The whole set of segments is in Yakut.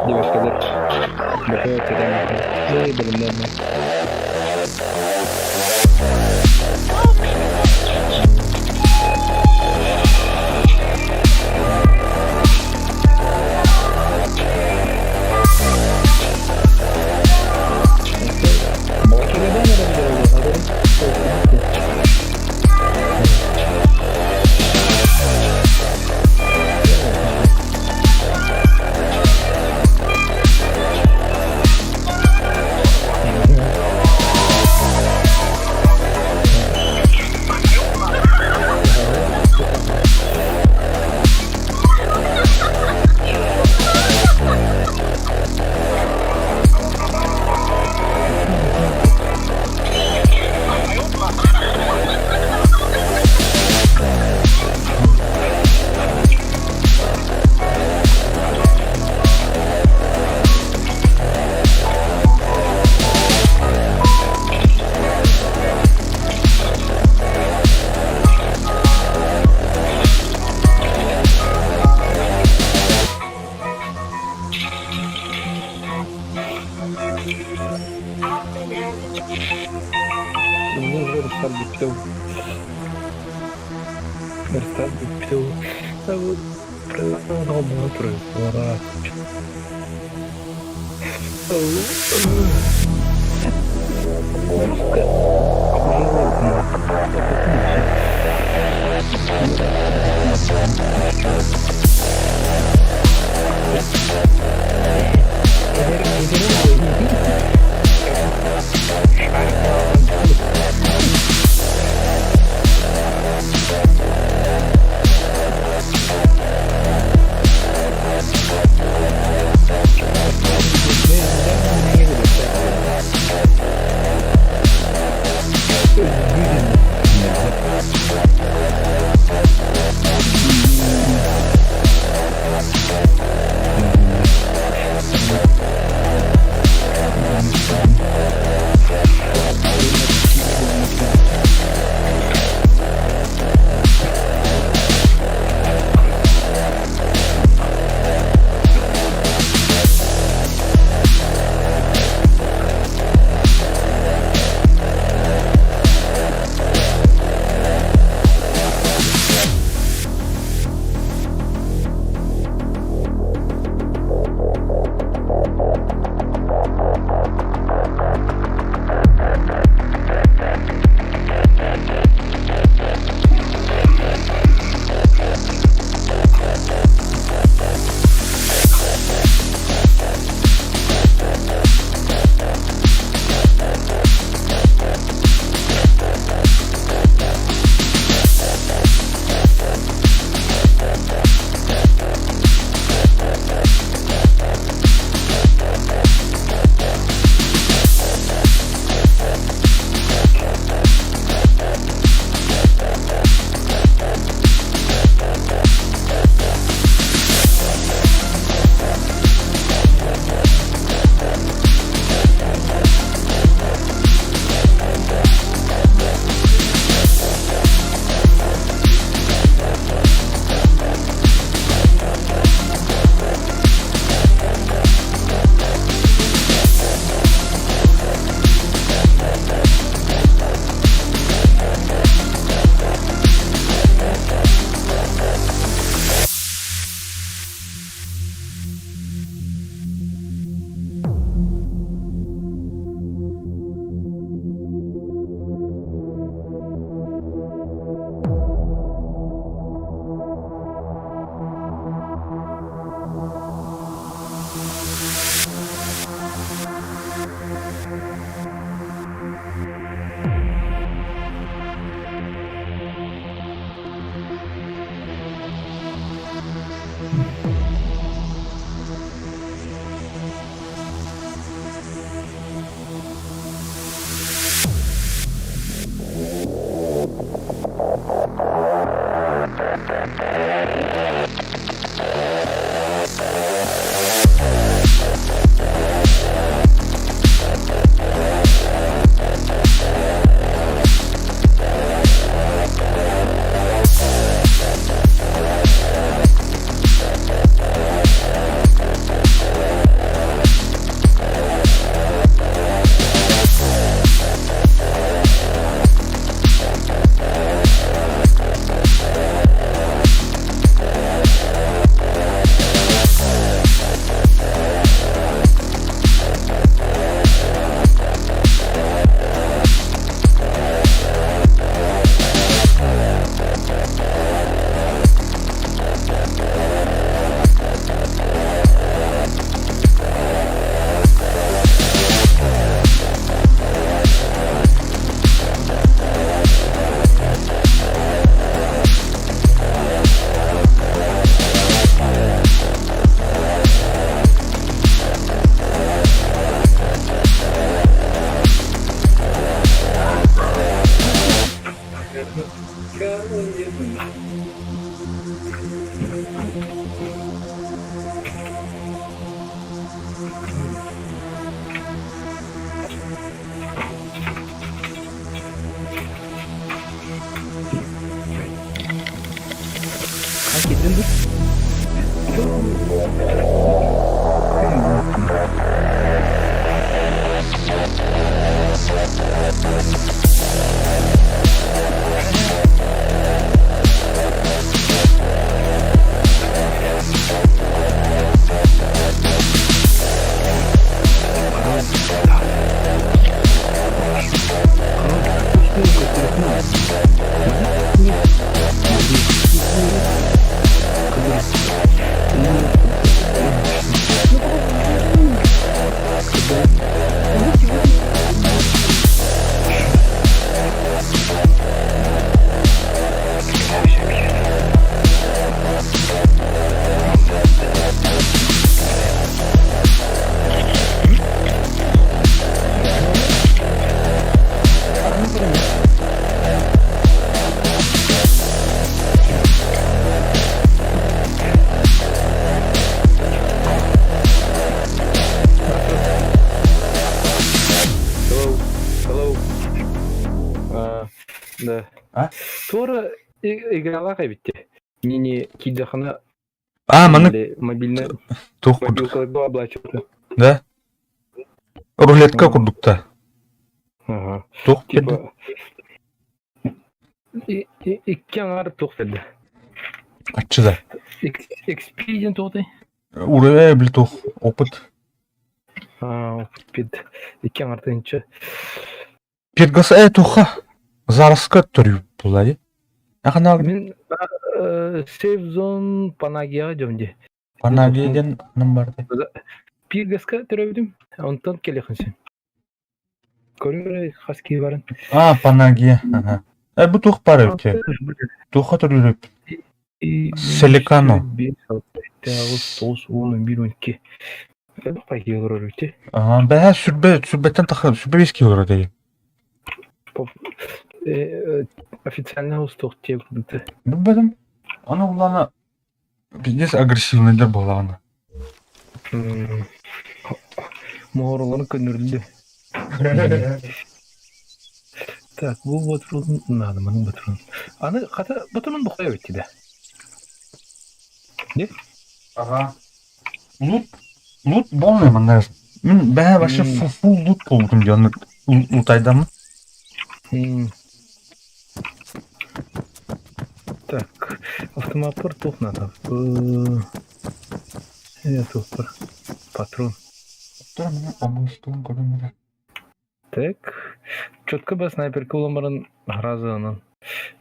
Девушкалар бөтө бэлэмнээн Да. А? Туора игралаах эбит дии. Мини киирдэххинэ А, маннык мобильная туох курдук. мобилкаларга облачиваться. Да? Рулетка курдук да. Ага. Туох Типа икки аҥаар туох кэллэ? Аччы да. XP диэн туохтай? Уровень били туох опыт. А, опыт пид. Икки аҥаар тыһыынча. Пиргас туха зараска төрүү була дии. Ахана Мин Safe Zone Панагияҕа дьом дии. Панагия диэн анам бар дии. Пиргаска төрөөбүтүм. Онтон кэлиэхин син. Көрүҥ хас киһи барын. А, Панагия. Ага. Э, бу туох баар эбит? Туохха төрүүр Селикано. 5, 6, 7, 9, 10, 11, 12. Пайгы олорор үти. Ага, бэһэ сүрбэ, сүрбэттэн тахса, сүрбэ бес киһи олорор дии. Официально устуох диэбитэ. Билбэтим. Аны улаана пиздец агрессивныйдар буолаҕына. Моһоролорун көннөрүллү. Так, бу батрон надо, маны батрон. Аны хата батрон бухая битти да. Не? Ага. Лут, лут болмай манна. Мин бэһэ вообще фул лут болбутум диэн лутайдаммын. Так, автоматтар туох надо? Туохтар. Патрон. Так, четко ба снайперка улан баран разынан.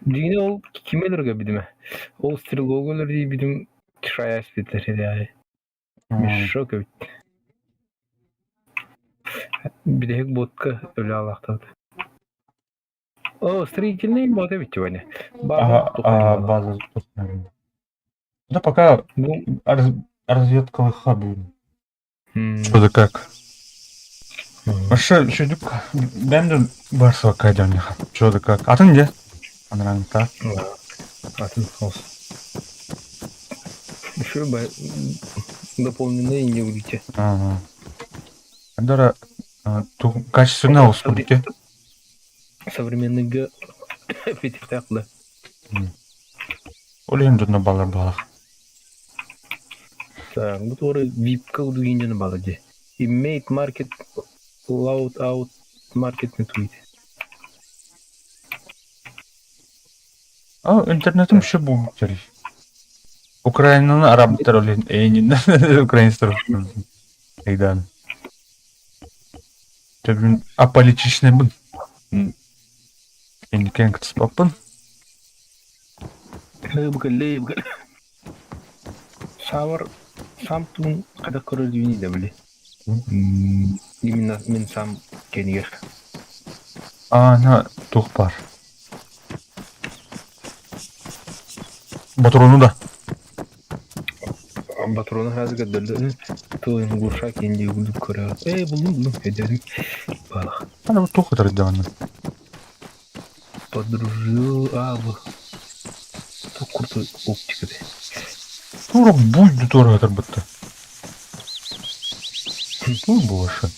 Дигине ол ким өлөргө бидиме? Ол стрелок өлөр дии бидим шаяс битер иди. Мешок эбит. Бидэһик ботка өлө алаахтабыт. О, строительный бот эбит Ваня. База, база. Да пока разведка хабы. Что да как. Вообще, шүдүк бэм да барсыбакка дьонньоха. Что да как. Атын де? Анараңта. Атын хаос. Еще бы дополненные не увидите. Ага. Дара качественно ускурите. Современныйга эпитиктаах да. Ол иһин дьонно балар балах. Так, бу туора випка удугин дьоно бала дии. Inmate market loud out market не туит. А интернетим еще бу терий. Украинаны арабтар ол иһин эйинин украинецтар Айдан. Төбүн аполитичныйбын. Инникэн кытыспаппын. Букаллей, букаллей. Савар сам туун хайдах көрөр дии да били. Именно мин сам кэнигэр. Аана туох баар. Ботуруну да. Патроны сразу көрдөрдө. Туйун глуша кенди курдук көрө. Э, булдум, булдум, өйдөөдүм. Балах. Ана туох ытырдаҕына. Подружил, а, бу. Туох курдук оптика де. Тура буйду тура ытырбытта. Тур буолашы.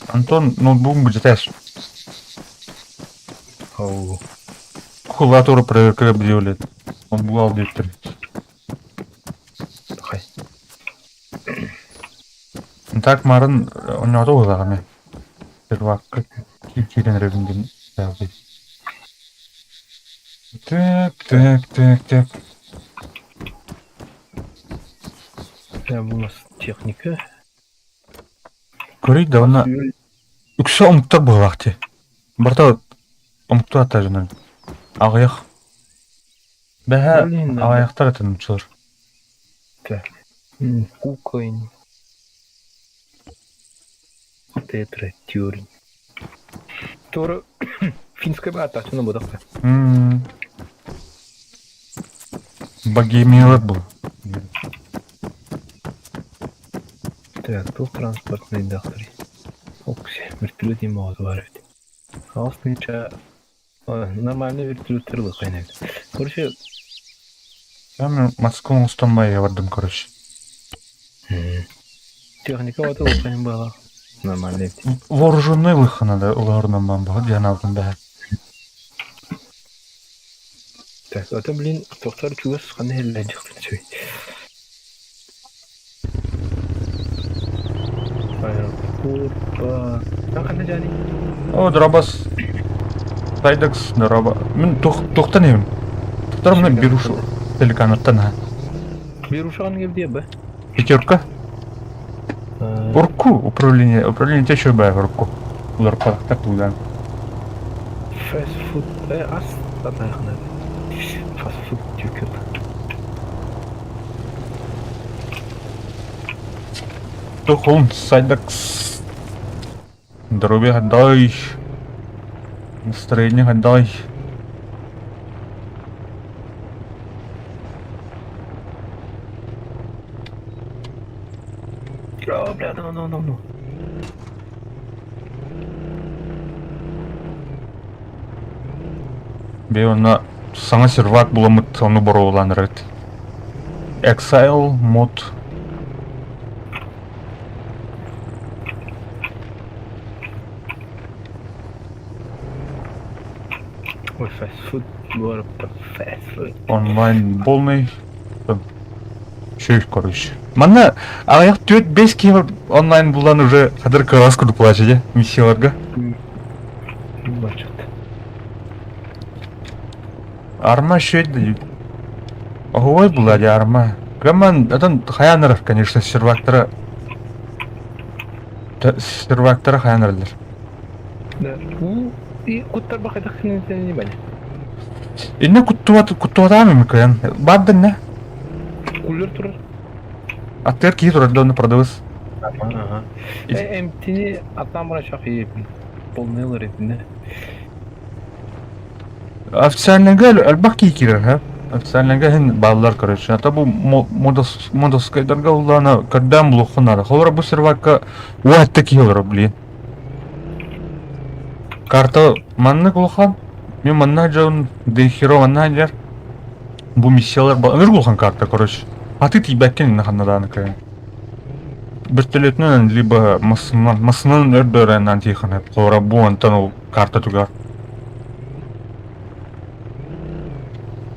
Антон ноутбугун бүтэтээс. Ау. Кулатуру проверка объявляет. Он бугал диэттэр. Хай. Так марын онньоото уһулаҕына. Первакка киирэн эрэбин диэн Так, так, так, так. У нас техника. Көрүй да уонна үксэ омуктар быһыылаах дии. Барыта омуктар аттарынан аҕыйах. Бэһэ аҕыйахтар этэ нууччалар. Так. Куколь. Тетра теория. Туора финская баатааччыны бодохто. Богемиялар был. Так, туох транспортный дахтарый. Окси, вертолет не могут варить. Хаос нынче нормальный вертолеттер лыхайнайт. Короче... Я Москву оҥостон бардым, короче. Техника вот лыхайн была. Нормальный эбит. Вооруженный лыхха надо улаһарынан баан баһа диэн аабытын бэһэ. Так, ата блин, тохтор чугас ханна иһиллэр дьахтар үчүгэй. Аэропорт. Ханна дьаани? О, дробас. Сайдакс, дроба. Мин туохтан иһим? Туохтар мына бирушу телеканаттан ha. Бирушаҕын кэлдиэ бэ? Пятерка. Урку управление, управление те еще баар урку. Улар парктар туудан. Fast food, ас татайхына. Fast food тюкет. Тухун сайдакс. Здоровье дай. Настроение дай. О, бля, no, no, no, no. Бе онно саҥа сервак буламмыт ону боруобалаан эрэрит. Exile мод Ой, фастфуд, город фастфуд. Онлайн полный. Шөй, короче. Манна аҕыйах түөрт бэс киһи онлайн булан уже хадыр кырас курдук буолааччы дьэ миссияларга. Бачат. Арма шөй да Оһуой була дьэ арма. Гаман атын хайаанырар, конечно, сервактара сервактара хайааныраллар. Да. И куттарба хайдах не бане. Инне куттубат куттубатаам ими кыйан. Баар не? Кулер турар. Аттыгар киһи турар да онно продавец. Ага. Эмтини атам бара шах иепин. Полный ылар этинне. Официальныйга элбэх киһи киирэр һэ. Официальныйга иһин бааллар короче. А то бу модоскайдарга улаана көрдөөн булуоххун наада. Холобура бу сервакка уа киһи олорор блин. Карта маннык улахан. Мен манна дьон дехеро манна дьэр. Бу миссиялар ыныр улахан карта короче. Аты тиийбэккин инна ханнадааны кыайан. Бөртөлүөтүнэн либо массынан массынан өрдөөрөөннөн тиихэн холобура бу онтон ол карта тугар.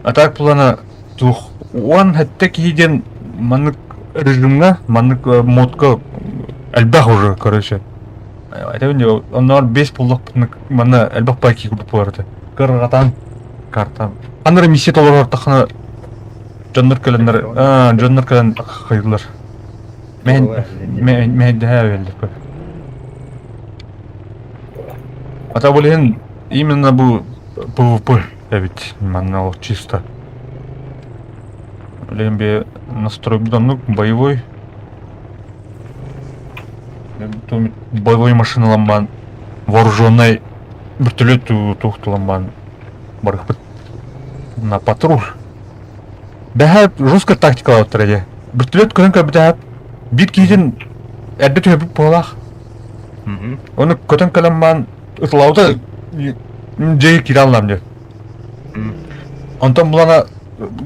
А так плана туох уон хэттэ киһи диэн маннык режимҥа маннык модка элбэх уже короче. Этэбин онноор бес буллахпытына манна элбэх бай киһи курдук буолар этэ. Кыргатан карта. Ханна миссия толорортахына дьоннор кэлэннэр дьоннор кэлэн хайдылар. Мэһэйдэһэ эбэллэр. А то блин, именно бу PvP эбит манна ол чисто. Блин, бе настрой ну боевой. Боевой машиналамбан вооруженный вертолет туохтуламбан барыхпыт на патруль. Бэһэ жесткая тактикалаабыттар эдэ. Вертолет көрөн көрбүтэ биир киһитин эрдэ түһэрбит буолаах. Оны көтөн кэлэн баан ытылаабыта дьиэ киирэ аллаам диэн. Онтон булана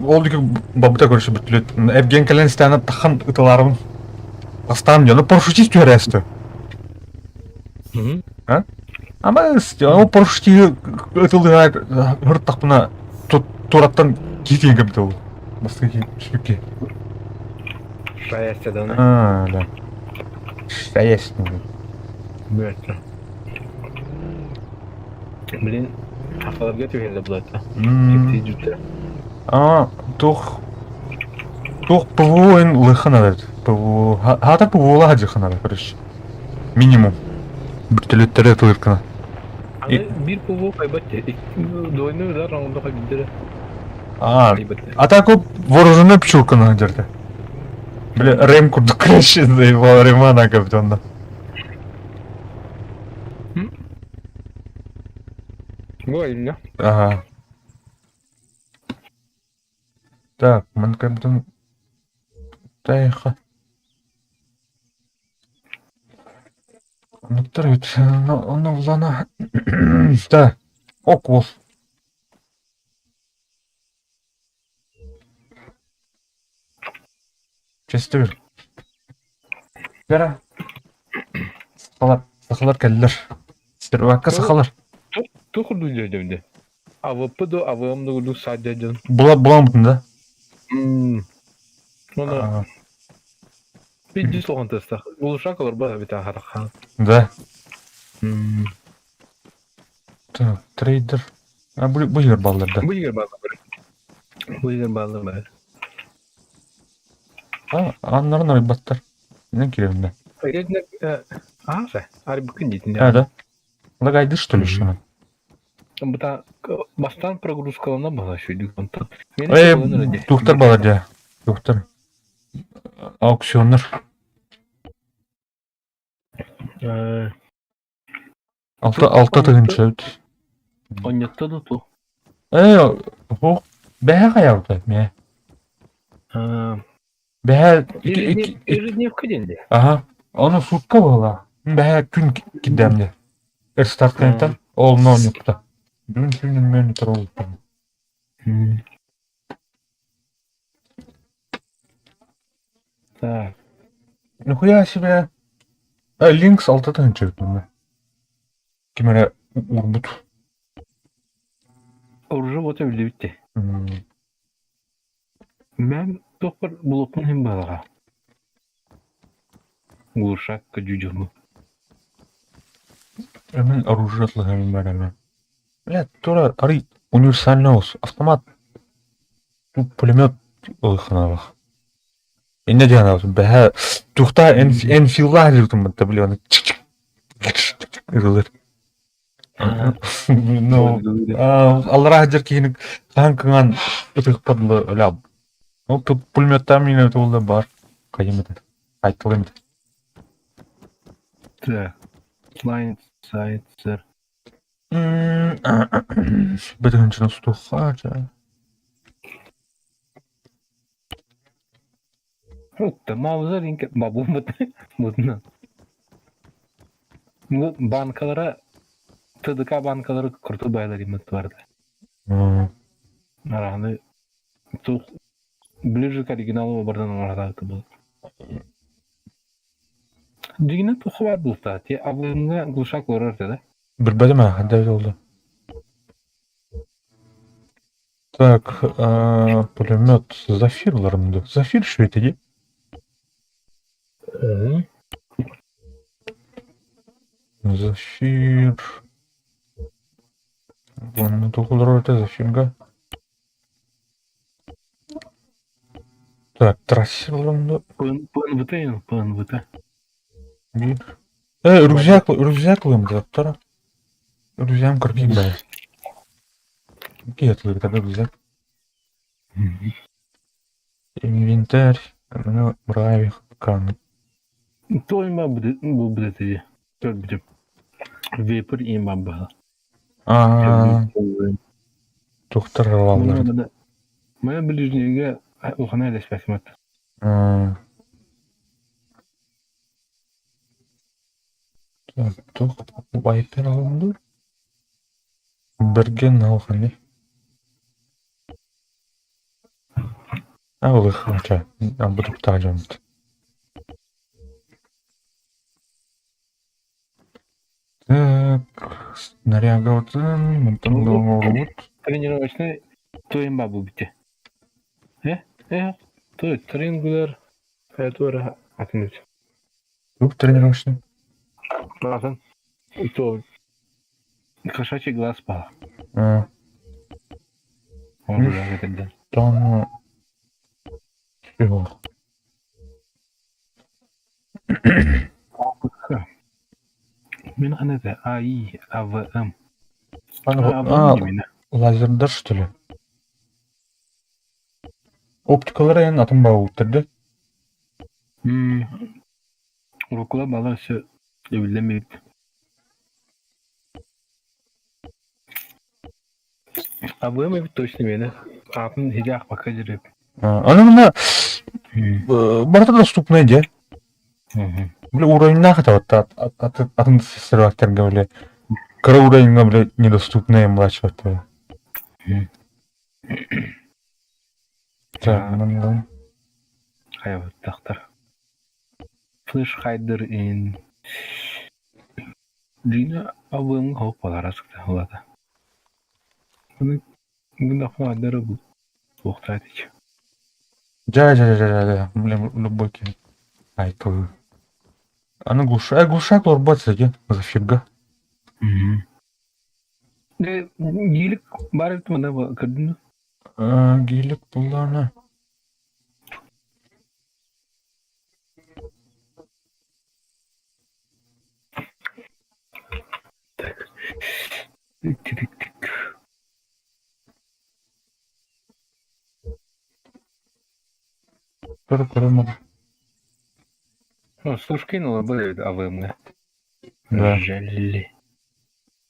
ол диэки бабыта көрсө вертолет эргиэн кэлэн истээнэ тахан ытылаарбын бастаан дьону парашютист түһэрээстэ. А? Ама ол парашютиһы ытылыһа һыртахпына тураттан киһи кэбитэ ол. Бастакы киһи. Шаястя да А, да. Шаясть. Бөттө. Блин, хафаларга түһэллэ булата. Жүттэ. А, туох туох ПВО ин лыхан арат. ПВО хата ПВО хадьыхан арат, короче. Минимум. Вертолеттері тылыркына. Аны бир ПВО хайбат двойной удар оңдо хайбиддere. А, а так вооруженный пчелканы дерде. Бля, Рэм курдук короче, заебал Ремана капитанда. Ой, Ага. Так, мы капитан... Тайха. Ну, ну, лана. Да. Окол. Честер. Вера. Сахалар, сахалар кэллэр. Сервакка сахалар. Туох курдук дьэ АВП до АВМ да курдук саадьа дьон. Була буламмытын да? Оны Пиздец улахан тыастаах. Улушак олорбот эбит хараххан. Да. Так, трейдер. А бу бу жер баллар да. Бу жер баллар. Бу жер баллар бар. А, аннарын арыйбаттар. Нен киребин да. Аха, арбыкын дейтин. А, да. Лагайды что ли что? Бута бастан прогрузкалана была шүйдүк онтон. Э, тухтар балар дьэ. Тухтар. Аукционнар. Алта алта тыһыынча эбит. Онньотто да ту. Э, оһох бэһэ хайаабыта мэ. Бэһэ Ежедневка диэн дии. Аха. Ону сутка буолла. Бэһэ күн кирдэм дии. Рестарт кэнниттэн ол оонньоппута. Бүгүн күн мөн туролуттан. Так. Нихуя себе. Линкс алта тыһыынча эбит манна. Ким эрэ уурбут. Оружие вот биллибит дии. Мен туохпар булуохпун иһин быһалаҕа. Глушак дьудьуну. Мин оружие атлаһарым барама. Бля, тура арый универсальный ос. Автомат, пулемет ылыханалах. Инне диэн бэһэ тухта энфилла жүрдүм бытта бля ырылыр. Ну, аллара жер киһини хаһан кыҥаан ытыхпадлы өлө. Ну, пулеметтан мине тулда бар. Кайым это. Айтылым это. Так. Client side sir. Бөтүнчүн устуха. Укта, маузер инке бабумут мутна. Бу банкалара ТДК банкалары курту байлар имет барды. Араны тух ближе к оригиналу бардан оҥоротаабыта буолар. Дьиҥинэн туохха баар буолта, ти абылаҥҥа глушак олорор этэ да? Билбэтим ээ, хайдах буолла. Так, пулемет Зафир ыларым дуу? Зафир что это дии? Зафир... Уонна туох олорор этэ Зафирга? Так, трассер ыларым дуу? ПНВТ, ПНВТ. Биир. Э, рюкзак, рюкзак ылыам дии, Рюкзагым көрбүтүм баа. Киһи атылыыр рюкзак. Инвентарь, ну, брави, кан. Туойма булбут этэ дии. Көрбүтүм. Вепрь им баһа. Аа, тухтар ылаллар. Моя ближнеге улахана элэспэкимэт. Туох вайпер ыллым дуу? Берген алхани. Ылыхча, бутуктаах дьоммут. Так, снарягабытын мантан оҥоробут. Тренировочный туйун баа буолбут Э, э, той трингулер туора атын үт. Туох тренировочный? Атын. То кошачий глаз пала. А. Там чего? Мин это АИ, АВМ. А, лазердар что ли? Оптикалара эн атын баҕа Уруккула балар өссө эбиллэн АВМ эбит точно миэнэ. Аатын хиджа аахпакка дьирип. Аны мына барыта доступный дьэ. Бile уровеньнаах это атын сервактерга бile кыра уровеньга бile недоступные младшего. Так, мындан. Хайабыттахтар. Flash Hider in. Дьиҥэ абыамҥа оһох балара сытыылата. Аны гынахпына хайдах эрэ буолуохтаах этиччэ. Дьэ дьэ дьэ дьэ блин любой киһи айтылыы. Аны глушак глушак олорбот сиги зафига. Дьэ гиилик баар эбит манна көрдүн дуо? Гиилик буллаҕына Так. Тик-тик-тик. Көрө көрө Ну, Сушкинула были АВМ. Да. Жаль.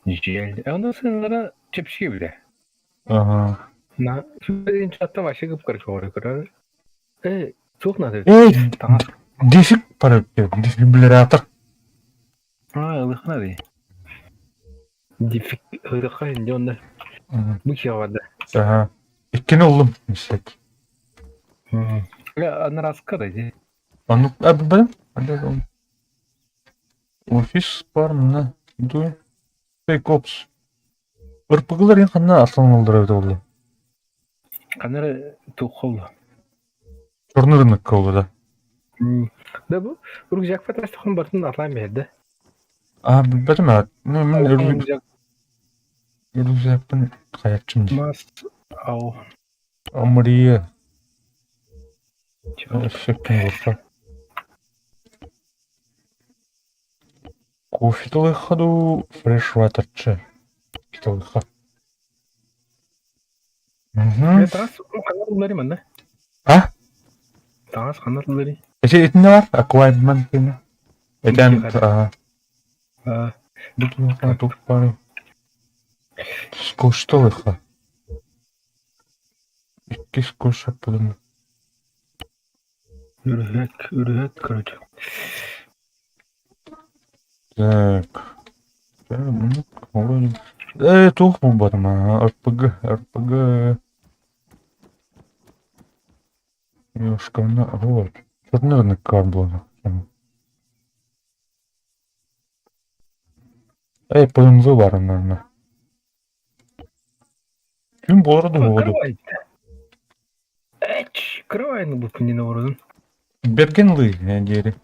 Жаль. А у нас сыннара чэпчэки бile. Ага. На иншаатта вообще кып-кырка көрөр. Э, туох надо? Эй, Таҥас. дефик пара дефибриллятор. А, ылыхна дии. Дефик ылыха инде онда. Бу киһи Ага. Иккини ыллым мисек. Анараска да дии. Оннук а билбэтим. Офис бар мына ду Фейкопс. Ырпыгылар ин ханна асланалдыр эбит буолла. Ханна туох буолла? Черный рынокка буолла да. Да бу рюкзак фатастыхын бартын атлаан биэрдэ. А билбэтим ээ. Ну мин рюкзакпын хайаччым дии. Мас ау. Амрия. Өссө ким Кофе талыха дуу, фреш ватерчы. Талыха. Угу. Таҥас ханна тылларый манна? А? Таҥас ханна тылларый? Эти итиннэ бар, аквайбман кини. Этэн аа. Бу туохха туох баарый? Скотч талыха. Икки скотч аппылын. Үрүһэк, үрүһэк короче. Так. Э, туох буолбатым аа, РПГ, РПГ. Немножко вот. Черный рынок было. Эй, ПМВ бар, наверное. Күн буолара да буолуо. Эч, кровайны бу күннен орудун. Берген лый диэри.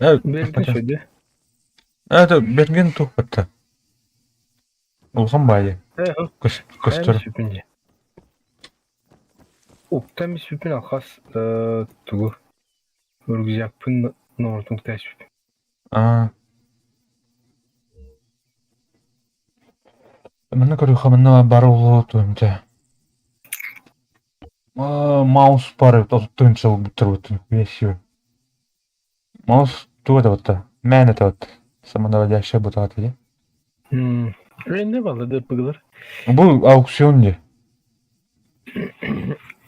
Берген сөйдө. Это Берген тухпатта. Улахан баайы. Көстөр. Уктан сүпүн алхас тугу рюкзакпын нордун кутайсүп. Аа. Манна көрүөххэ манна бары улуу туһунча. Маус бар отуттуун сыл бүттербутун весью. Маус туга табатта? Мээнэ табатта. Самонаводящая бутаата дии. Не балла дырпыгылар. Бу аукцион дии.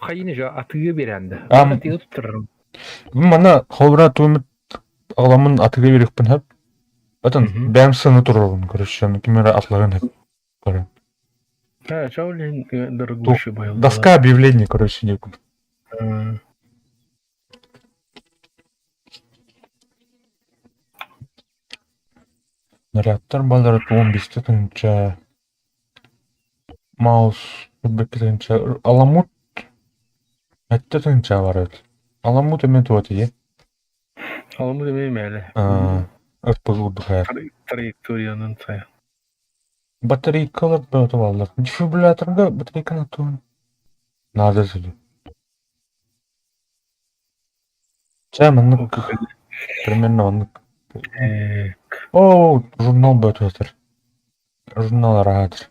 Хайыны жа атыгы беренди. Атыгы туттарарым. Манна холбура туумут аҕаламмын атыгы бериэхпин сөп. Отон бэйэм сыана туруорабын короче, ким эрэ атыларын сөп. Көрөн. А, Шаолин дорогущий был. Доска объявлений, короче, диэкин. Нарядтар баллара туон бистэ тыһыынча Маус сүүрбэккэ тыһыынча Аламут сэттэ тыһыынча бар эбит. Аламут эмиэ туох этий? Аламут эмиэ мээлэ. Ырпыл курдук хайар. Траекториянан сайа. Батарейкалар бөҕөтө бааллар. Дефибрилляторга батарейканы туһун наада сылдьар. Чэ, маннык примерно оннук. Оо, журнал бөҕөтө сытар. Журнал араатыр.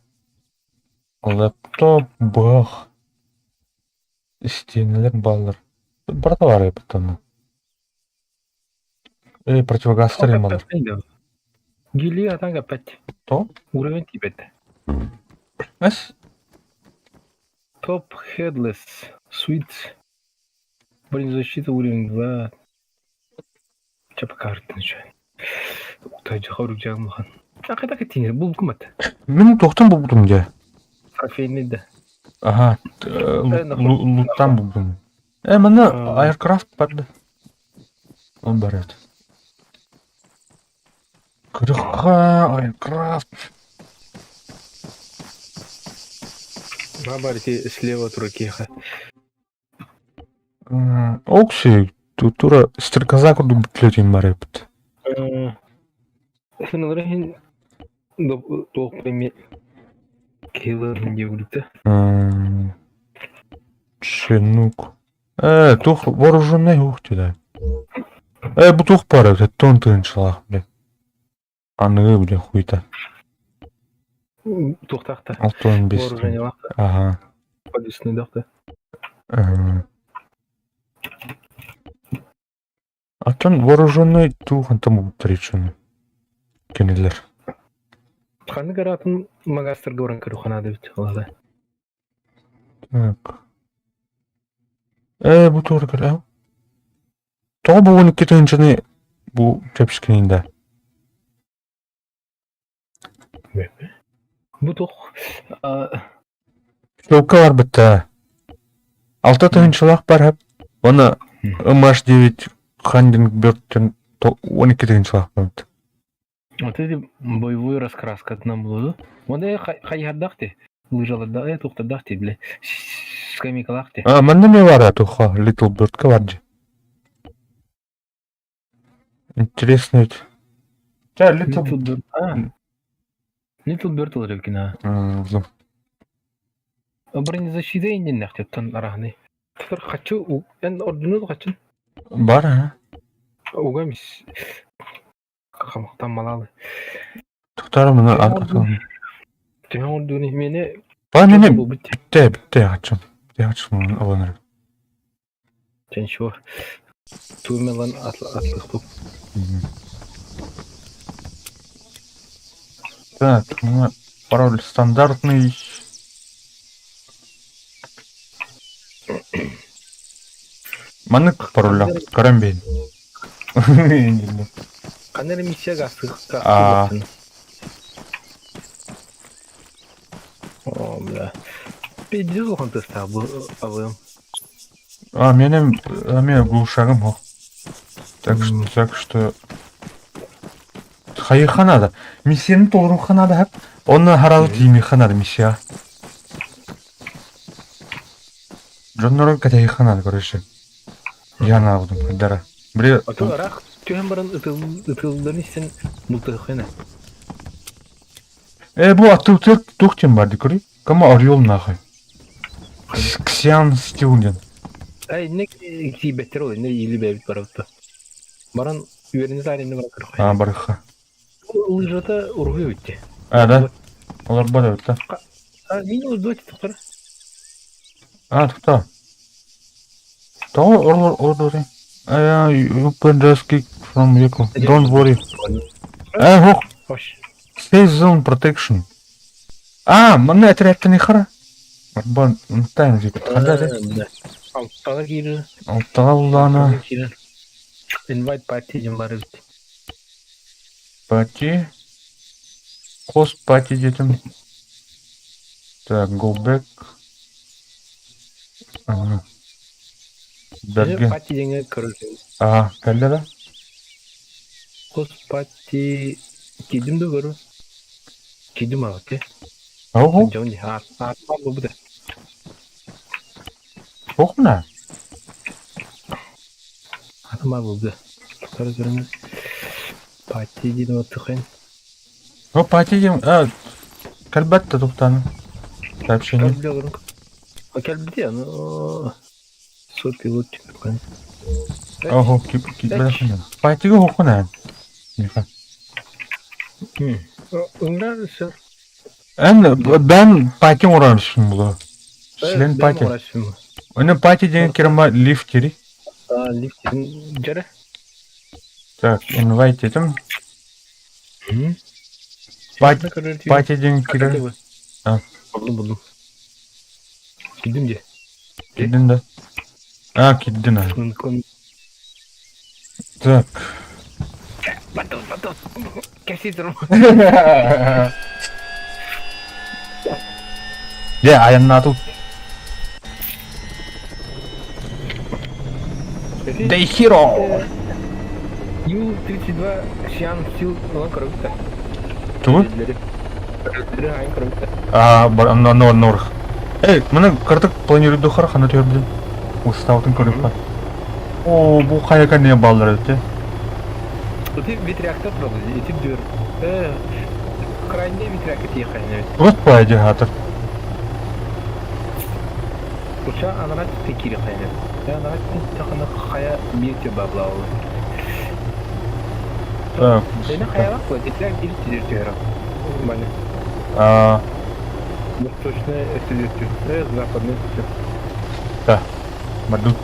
Лэптоп, быһах, истиэнэлэр бааллар. Барыта баар эбит онно. Э, противогазтар ималар. Гили атан кэппэт. То? Уровень тиийбэт. Эс? Топ Headless Suite. Бронезащита уровень 2. Чэ пока Уктайдьаха рюкзагым улахан. Аката кэтиҥэр булгумат. Мин туохтан булбутум дьэ? Трофейный да. Аха, луттан булдум. Э, манна Aircraft барды. Он барат. Кырха, Майнкрафт. Баба ити слева туракиха. Окси, тура стрекоза курдук бүтлетин бар эбит. Сыналары иһин туох эмиэ киһилэр диэбитэ. Чинук. Туох вооруженный ух ты бу туох баар эбит, тон тыынчылаах, блин. Аныгы, блин, хуйта. Туохтаахта? 65. Вооружениелаах. Ага. Подвесной дахта. Оттон вооруженный туох онтон буттаричуну кинилэр. Ханнык араатын магазтарга баран көрүөххэ наада эбит олата. Так. Бу туора көр. Тоҕо бу 12 тыһыынчаны бу чэпчэкиний да? Бу туох Ссылка барбыта. Алта тыһыынчалаах бар Оны MH9 Хандингбергтен 12 тыһыынчалаах барбыт. Вот эти боевой раскраскатынан буолуо. Оны хайыһардаах ти. Лыжалардаах, туохтардаах ти, бile. Скамейкалаах ти. А, манна эмиэ баар туха Little Bird-ка бар дии. Интересно ведь. Ча, Little... Little Bird. А, Little Bird ол эрэ М, Бронезащита инниннэхтиттэн арахны. Тутар хаччы эн ордуну хаччын. Бар, а? Угам таммалаалы. Тухтара мына Түһэн ордуну мени Ба мене битте битте хаччын. Битте хаччын олонор. Чен шо. Туумелан атлык Так, ну, пароль стандартный. Маннык пароль карамбейн. Канер миссия гастык А. О, бля. Пиздец улахан тыастаах бу абыам. А, менем, а мен глушагым хо. Так что хайыха надо. Миссияны толоруха надо. Онно харалы тиимиха надо миссия. Дьоннору кэтэһиэххэ надо, короче. Я наабытым, хайдара. Били А то ыраах түһэн баран ытылларын истэн бултуоххына. Бу аттыбытыгар туох диэн баар дии көрүй? Кама Орел нахуй. Ксян Стил диэн. Ай, инне тиийбэттэр ол, инне иили бэйэбит барабыт. Баран үөрэнэ таарыйна баран көрөххө. А, барыха. Лыжата уруһуй эбит. А, да? Олорбот эбит да? А, мин олордуо тохтор. А, тохтоо. Тоҕо олордуо You can just kick from vehicle. Don't worry. Хоп. Хош. Safe zone protection. А, манна этэрээттэн хара. Барбан, онтан жипит. Ханда де? Алтаға киирэр. Алтаға улаана. Invite party диэн баар эбит. Party. Host party диэтим. Так, go back. Ага. Берге. Party диэҥҥэ көрөр. Ага, кэллэ да? Host party киирдим да көрөр. Киирдим аҕа Ого, Дьон аат буолбута. туохмуна? Атыма буолбута. Көрө көрүнэ. Party диэн оттухын. О, party диэн, а, кэлбэт да тухтааны. Сообщение. Кэлбит олорун. Кэлбит аны. Со пилот түмүккэн. Ого, кип кип Party-га хохуна. Миха. Ыҥырар сэр. Эн бэн party оҥорорсуҥ була. Член party. Оны party диэн кирма лифт кири. Лифт дьэрэ. Так, invite этим. Party диэн кирер. А. Булдум булдум. Киирдим дии. Киирдин да. А, киирдин а. Так. Батут, батут. Кэсии турум. Дьэ, айаннаатыл. The hero! Ю-32 Сиан Сил ылан көрөбүт да. Тугу? Өллөрү хаайан көрөбүт да. Аа, онно онно Эй, маны кыратык планируйдуххара ханна түһэрбитин устаабытын көрүөххэ. Оо, бу хайа кэннигэ бааллар эбит Ити ветряктар тураллар, ити дүр. Э, крайний ветряк ити хайна. Тугас баайа дьаһаатар. Уча анарат кири хайна. Анарат тахана хайа биир тө баблаалы. Так. Эне хаялак бу, ветряк бир тилер түһэр. Маны. Аа. Восточная өттүлүттү, западный өттү. Да. Бардым.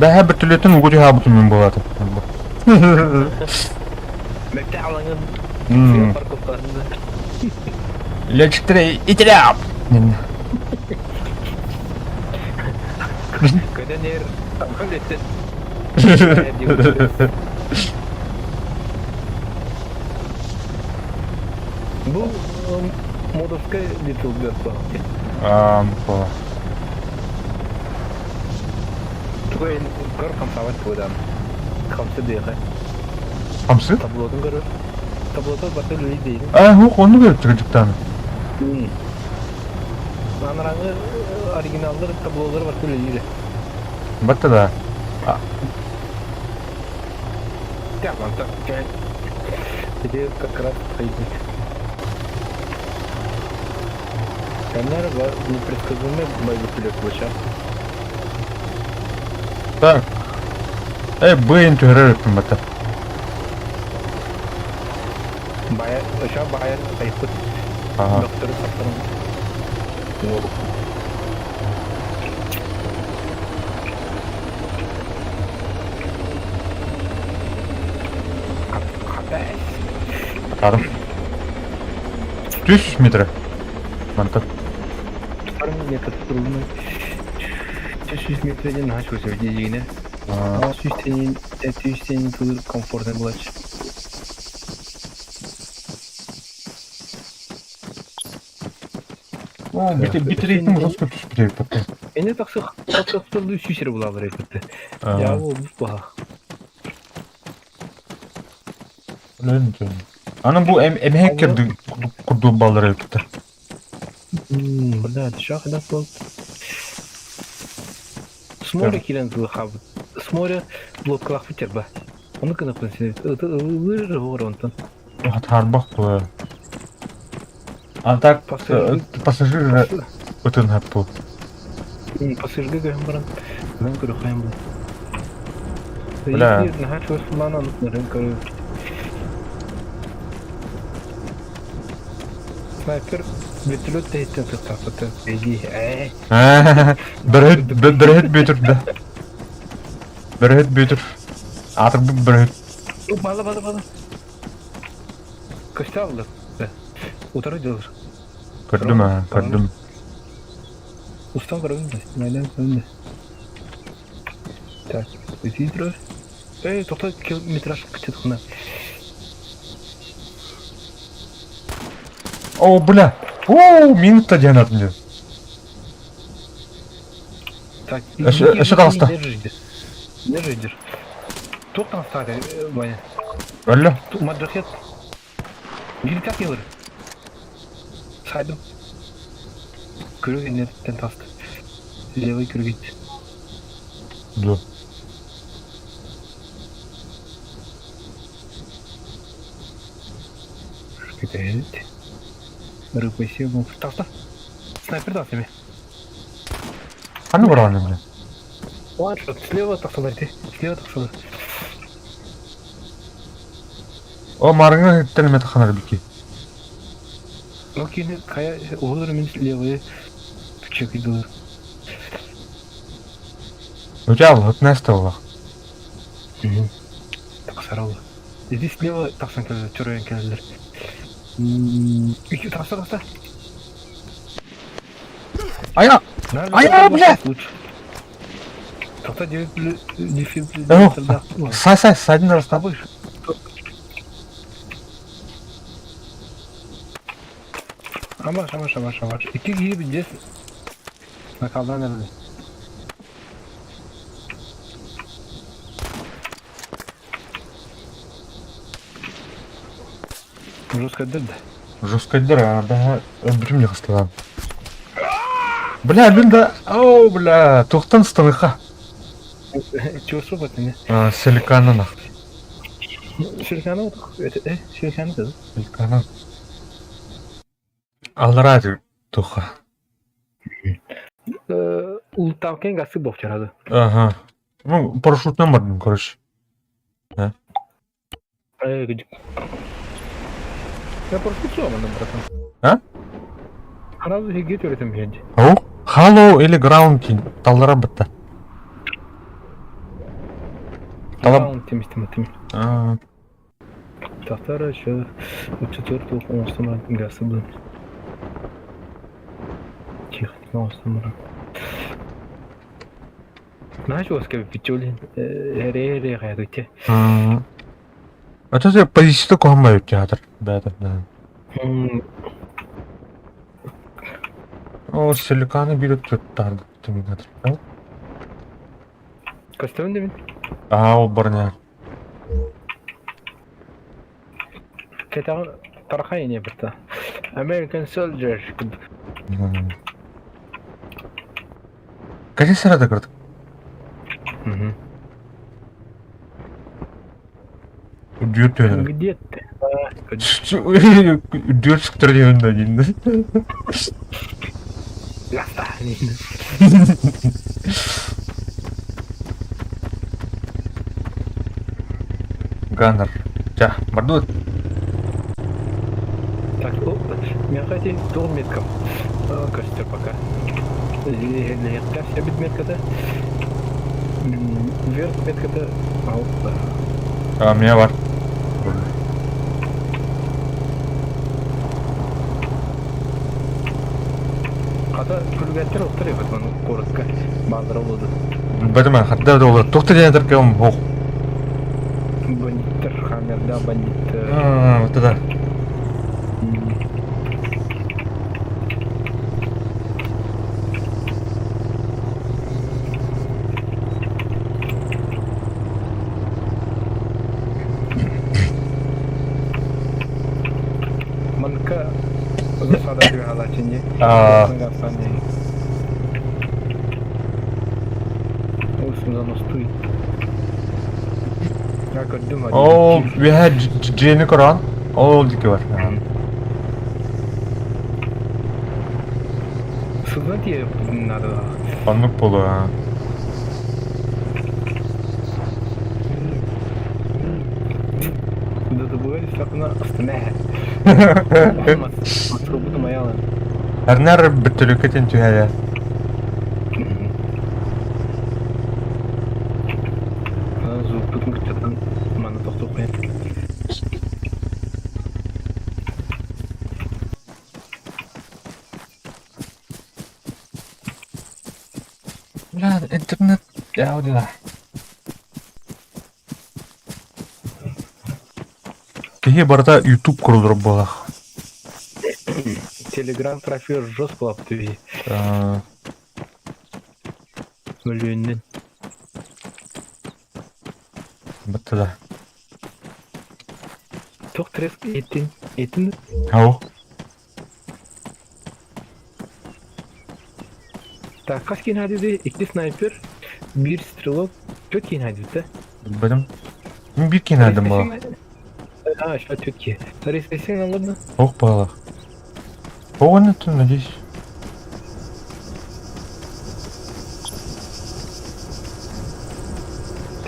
Бэһэ бөртөлүөтүн угу түһаабытым мин буолаата. Мөктэ алаңын парковкасында. Летчиктер итилэп! Көтөн эр Бу модовскай Little Bird баҕа. Аа, по. Тугай көр хамсаабат тугудан. Хамсы диэхэ. Хамсы? Таблотун көрөр. Таблото баты үлэлии дейин. Аа, хук онну көрүп дьыктааны. Анараңы оригиналлар таблолар баты үлэлиир. Батта да. Где как раз пойдет. Камера непредсказуемый боевик сейчас. Так. Э, бэйн түһэрэр эппин батта. Бая, сейчас баяр айпыт. Ага. Докторы саптырым. Атарым. Түс метр. Мантан. Метр трудно. 300 метрден наһаа чугас эбит дьиҥинэ. 600 700 тылыр комфортно булач. О, битирейтин ужас көп түспүт эбит Эне тахсы тахсылы сүүс эрэ булаалар эбит. Я ол баха. Аны бу эмэһэ кирди курдук баллар эбиттэр. Бля, шах да был. С моря киирэн тылы С моря лодкалаах битер ба. Ону кынаппын син ылыр онтон. Хатарбах бу. А так пассажир ытын хаппу. Пассажирга көһөн баран ынан көрө хайан бу. Бля. Наһаа чугас булаан нарын көрө. Снайпер вертолет тэһиттэн сыттааппыта. Эди ээ. Бөрөһүт бөрөһүт бүтүр да. Бөрөһүт бүтүр. Аатырбыт бөрөһүт. Бала бала бала. Көстө алды. Утары дьылыр. Көрдүм аа, көрдүм. Устан көрөбүн да. Майдан көрөбүн да. Так, фильтр. Эй, тоқта километраж күтет О, бля! О, минута диэн атын диэн. Так, Өссө таҕыста. Держи, Туох таҥастаата, Ваня? Өллө. Маджахет. Гиритак елыр. Сайдым. Күрүк иннеттен таста. Левый күргит. Да. Кэтэһэбит. Рыпайся, таста. Снайпер даст тебе. Ханна бараҕын бля? Ладно, слева тахсалар ти. Слева тахсалар. О, марыңа иттен эме таханар бики. Ол кини хайа уһулар мин левые чекидылар. Өтө өтнәсте олах. Тахсаралла. Иди слева тахсан кэлэр, чөрөйөн кэлэллэр. Ики тахса тахса. Ая! Ая, бля! Тахта дефиб Сай сай сайдын арасында. Амаш, амаш, амаш, амаш. Икки киһи билдес накалдан эрэлэ. Жесткайдар да. Жесткайдар, а, да, өлбүтүм дии хасталаан. Бля, мин да, оу, бля, туохтан станыха? Чего этини? Силиканан ах. Силиканы силиканы да? Силиканан. Аллараа туха. Ултавкен гасы бовчарады. Ага. Ну, парашютынан бардым, короче. Я просто братан. А? Сразу хигит өретем биэнди. Ау? Hollow или Ground Team. Таллара бытта. Ground Team истим этим. Тахтара еще четвертого оңостон гасы был. Тихо, оңостон. Знаешь, оскер пичулин, эре-эре хайдуте. Это же позиция кохамай театр. Да, да, да. О, силиканы берет тут там, ты Костюм демен? А, ол барня. Кетагын тархай не бирта. American Soldier. Кәсе сарада кырдык? Үрдүөр түһэр. Где ты? Үрдүөр сыктыр диэн да диин. Ганнер. Ча, бардут. Так, мен хотел тур метком. Костер пока. Вся метка-то. Вверх метка-то. А, меня бар. Хата күлгәттер оттыр ебет маны коротко. Баздыр олуду. Бәдеме, хатта да олар. Тохта дигән теркем хок. Бандиттер, хаммерда бандиттер. А, вот это. Манка засада түһалачынни. А. Ол веһэ дьиэни көрөҕүн? Ол диэки бар. Сылдан тиийэ надо. Оннук буолуо. ДТБ сакына астына. Маскабутум аялын. Эрнер бөтөлүккэтин түһэрэ. Звук күтөтөн маны тохтук. Бля, интернет аудио. Киһи барыта YouTube курдур буолах. Телеграм трафик жестко лаптыви. Мөлүйүннен. Бытты да. Тох треск этин. Этин. Ау. Так, хас кин хадиди икки снайпер, бир стрелок, төрт кин хадиди. Билбэтим. Мин биир киһи буолах. А, что төрт Рейсесең алырды. Ох буолах. Оҕонньоттон надеюсь.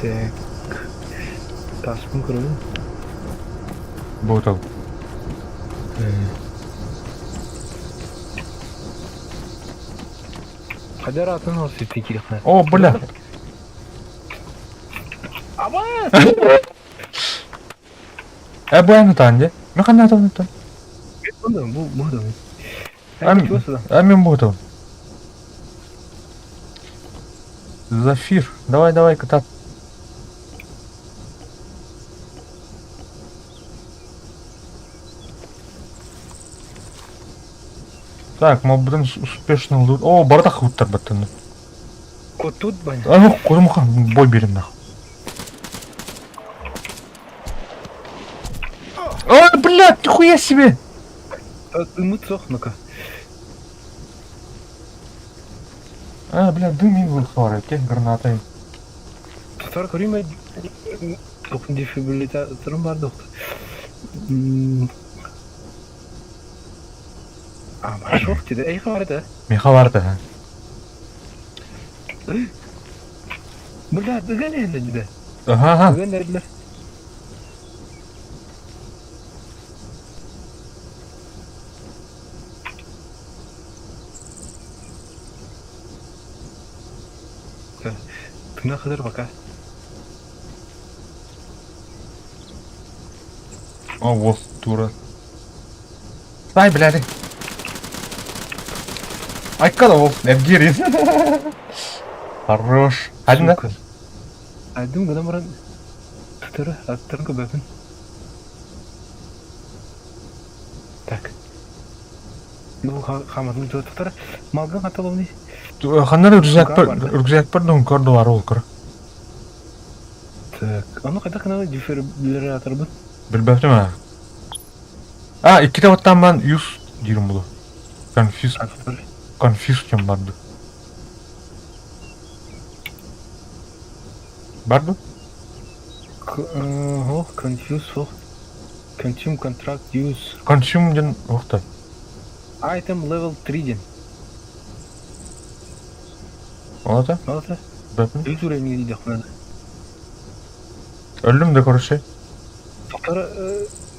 Так. Таспын көрөбүн. Буотал. Кадар атын ол сети кирихна. О, бля. Абас! Э, бу эн утаан дии. Мен ханна атабын оттон? Бу бу бу. Ам, а мен буотал. Зафир. Давай, давай, кытат. Так, малбытын успешно ылдыбыт. О, барыта хыттарбаттан. Кутут бань. А ну, кудумуха, бой берем нахуй. Ой, блядь, нихуя себе! Дымы суох, ну-ка. А, бля, дым и выхвары, тех гранатой. Тутар көрейін бе дефибрилляторым бар доқты. А, бар жоқ деді. Эй, бар да. Миха бар да. Бля, ыган енді деді. Ага, ага. Ыган деділер. Тына қыдыр пока. О, вот, дура. Ай, блядь. Айкада ол, Эвгерий. Хорош. Один, да? Айдым гынан баран тутары аттарын көбөпүн. Так. Ну, хаматын тутары. Малган хаталовни. Ханнар рюкзак бар, рюкзак бар, дун көрді бар ол көр. Так, аны кайда кына дефибриллятор бу? Билбэптим а. А, икките оттан бан юз диирим буду. Конфьюз, конфьюз кем барды. Барды? Ох, confuse, ох. Consume contract use. Consume диэн охта. Item level 3 диэн. Олата? Олата? Бэпин. Үс уровень диэххинэ. Өллүм да короче. Тохтор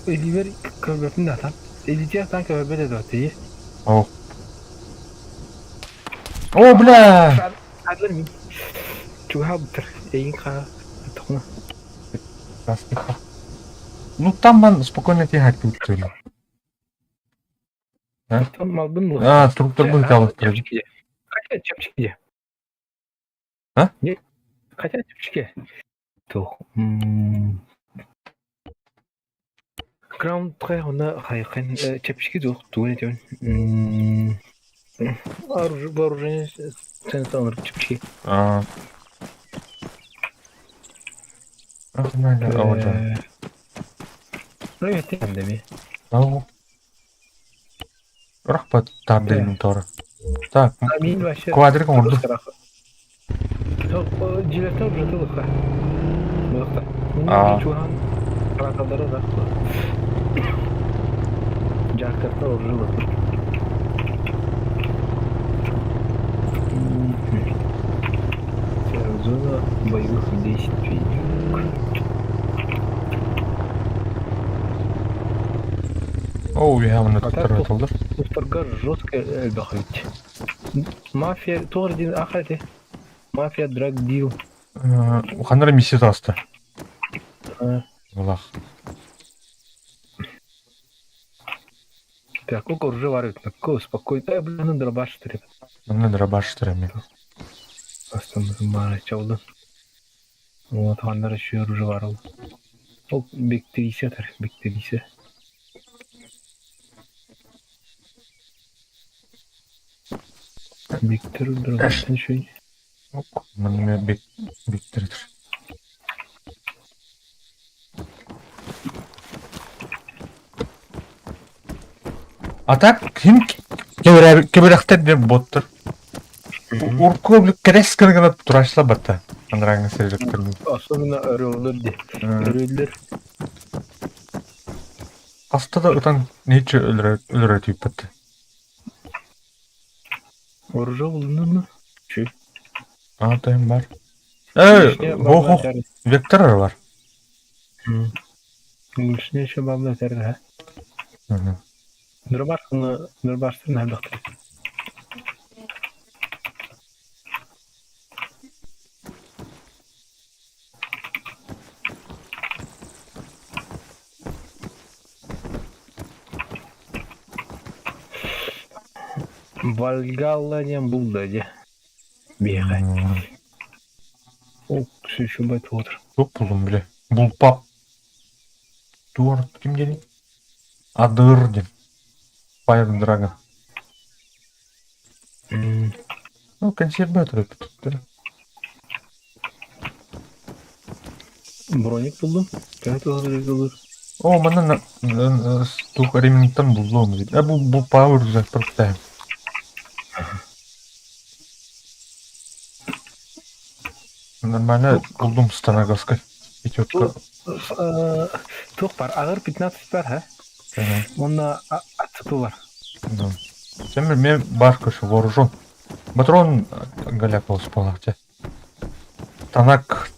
илиибэр көрбөппүн да атан. Илиитигэр атан көрбөт этэ тии. О. О, бля! Адлар мин. Чугаабыттар. Эйин хаа тохна. Ну там ман спокойно тиһэр күүттүлү. Там малбын л. А, труптар бу калыктыр. Хотя чэпчэки. А? Не. Хотя чэпчэки. Туох. Ground 3 онно хайхын чэпчэки туох тугун этибин. Вооружение цената онор чэпчэки. А. Ах, о, да. Ну, этим деми. Ау. Рахпат тардыйын тора. Так, Мин вообще квадрик оҥорду. Дьилэртэн ужатылыкка. Буолуохта. Аа. Чугаһаан арааталлара да. Дьаактартан оружулук. Зона боевых действий. Оо, үөһэ манна А так туттар ытыллар. Устарга жестко элбэхит. Мафия, туох диэн аха Мафия, drug deal. Ханна эрэ миссия таҕыста. Былах. Так, сколько уже варят? Такого спокойно. Э, блин, ну дробаш три. Манна дробаш эмиэ. Просто бара чалды. Вот, ханна еще уже варил. Ол бектирийсе тар, бектирийсе. Бектер дробаштан шөй. Манна эмиэ бек бектеритер. А так ким кэбирэхтэр диэн боттар. Урукку кэрэс гына гына турааччылар батта. Анарааҥҥы сирилэктэрин. Особенно ореллар де. Ореллер. Хаста да ытан нече өлөрө өлөрө тиийбэт. Оружие булдун Чүй. Аа тайм бар. Э, хо хо вектор бар. Лишне еще бабла тәргә. Дробашны дробаштын хәлдәктер. Вальгалла диэн булда дии. Биэхэ. Ол сүшүбэт отыр. Туох буллум бile. Булпап. Туор ким диэний? Адыр диэн. Fire Dragon. Ну, консервы төрөппүттэр. Броник булдум. Төһө туһалыыр? О, манна туох Ремингтон буллум. Э, бу Power рюкзак пропитаем. Нормально булдум станоговской. Пятерка. Туох бар? Агыр 15 бар, ха? Онна АЦП бар. Да. Сен мен бар короче вооружен. Патрон голяк спалахте. Танак.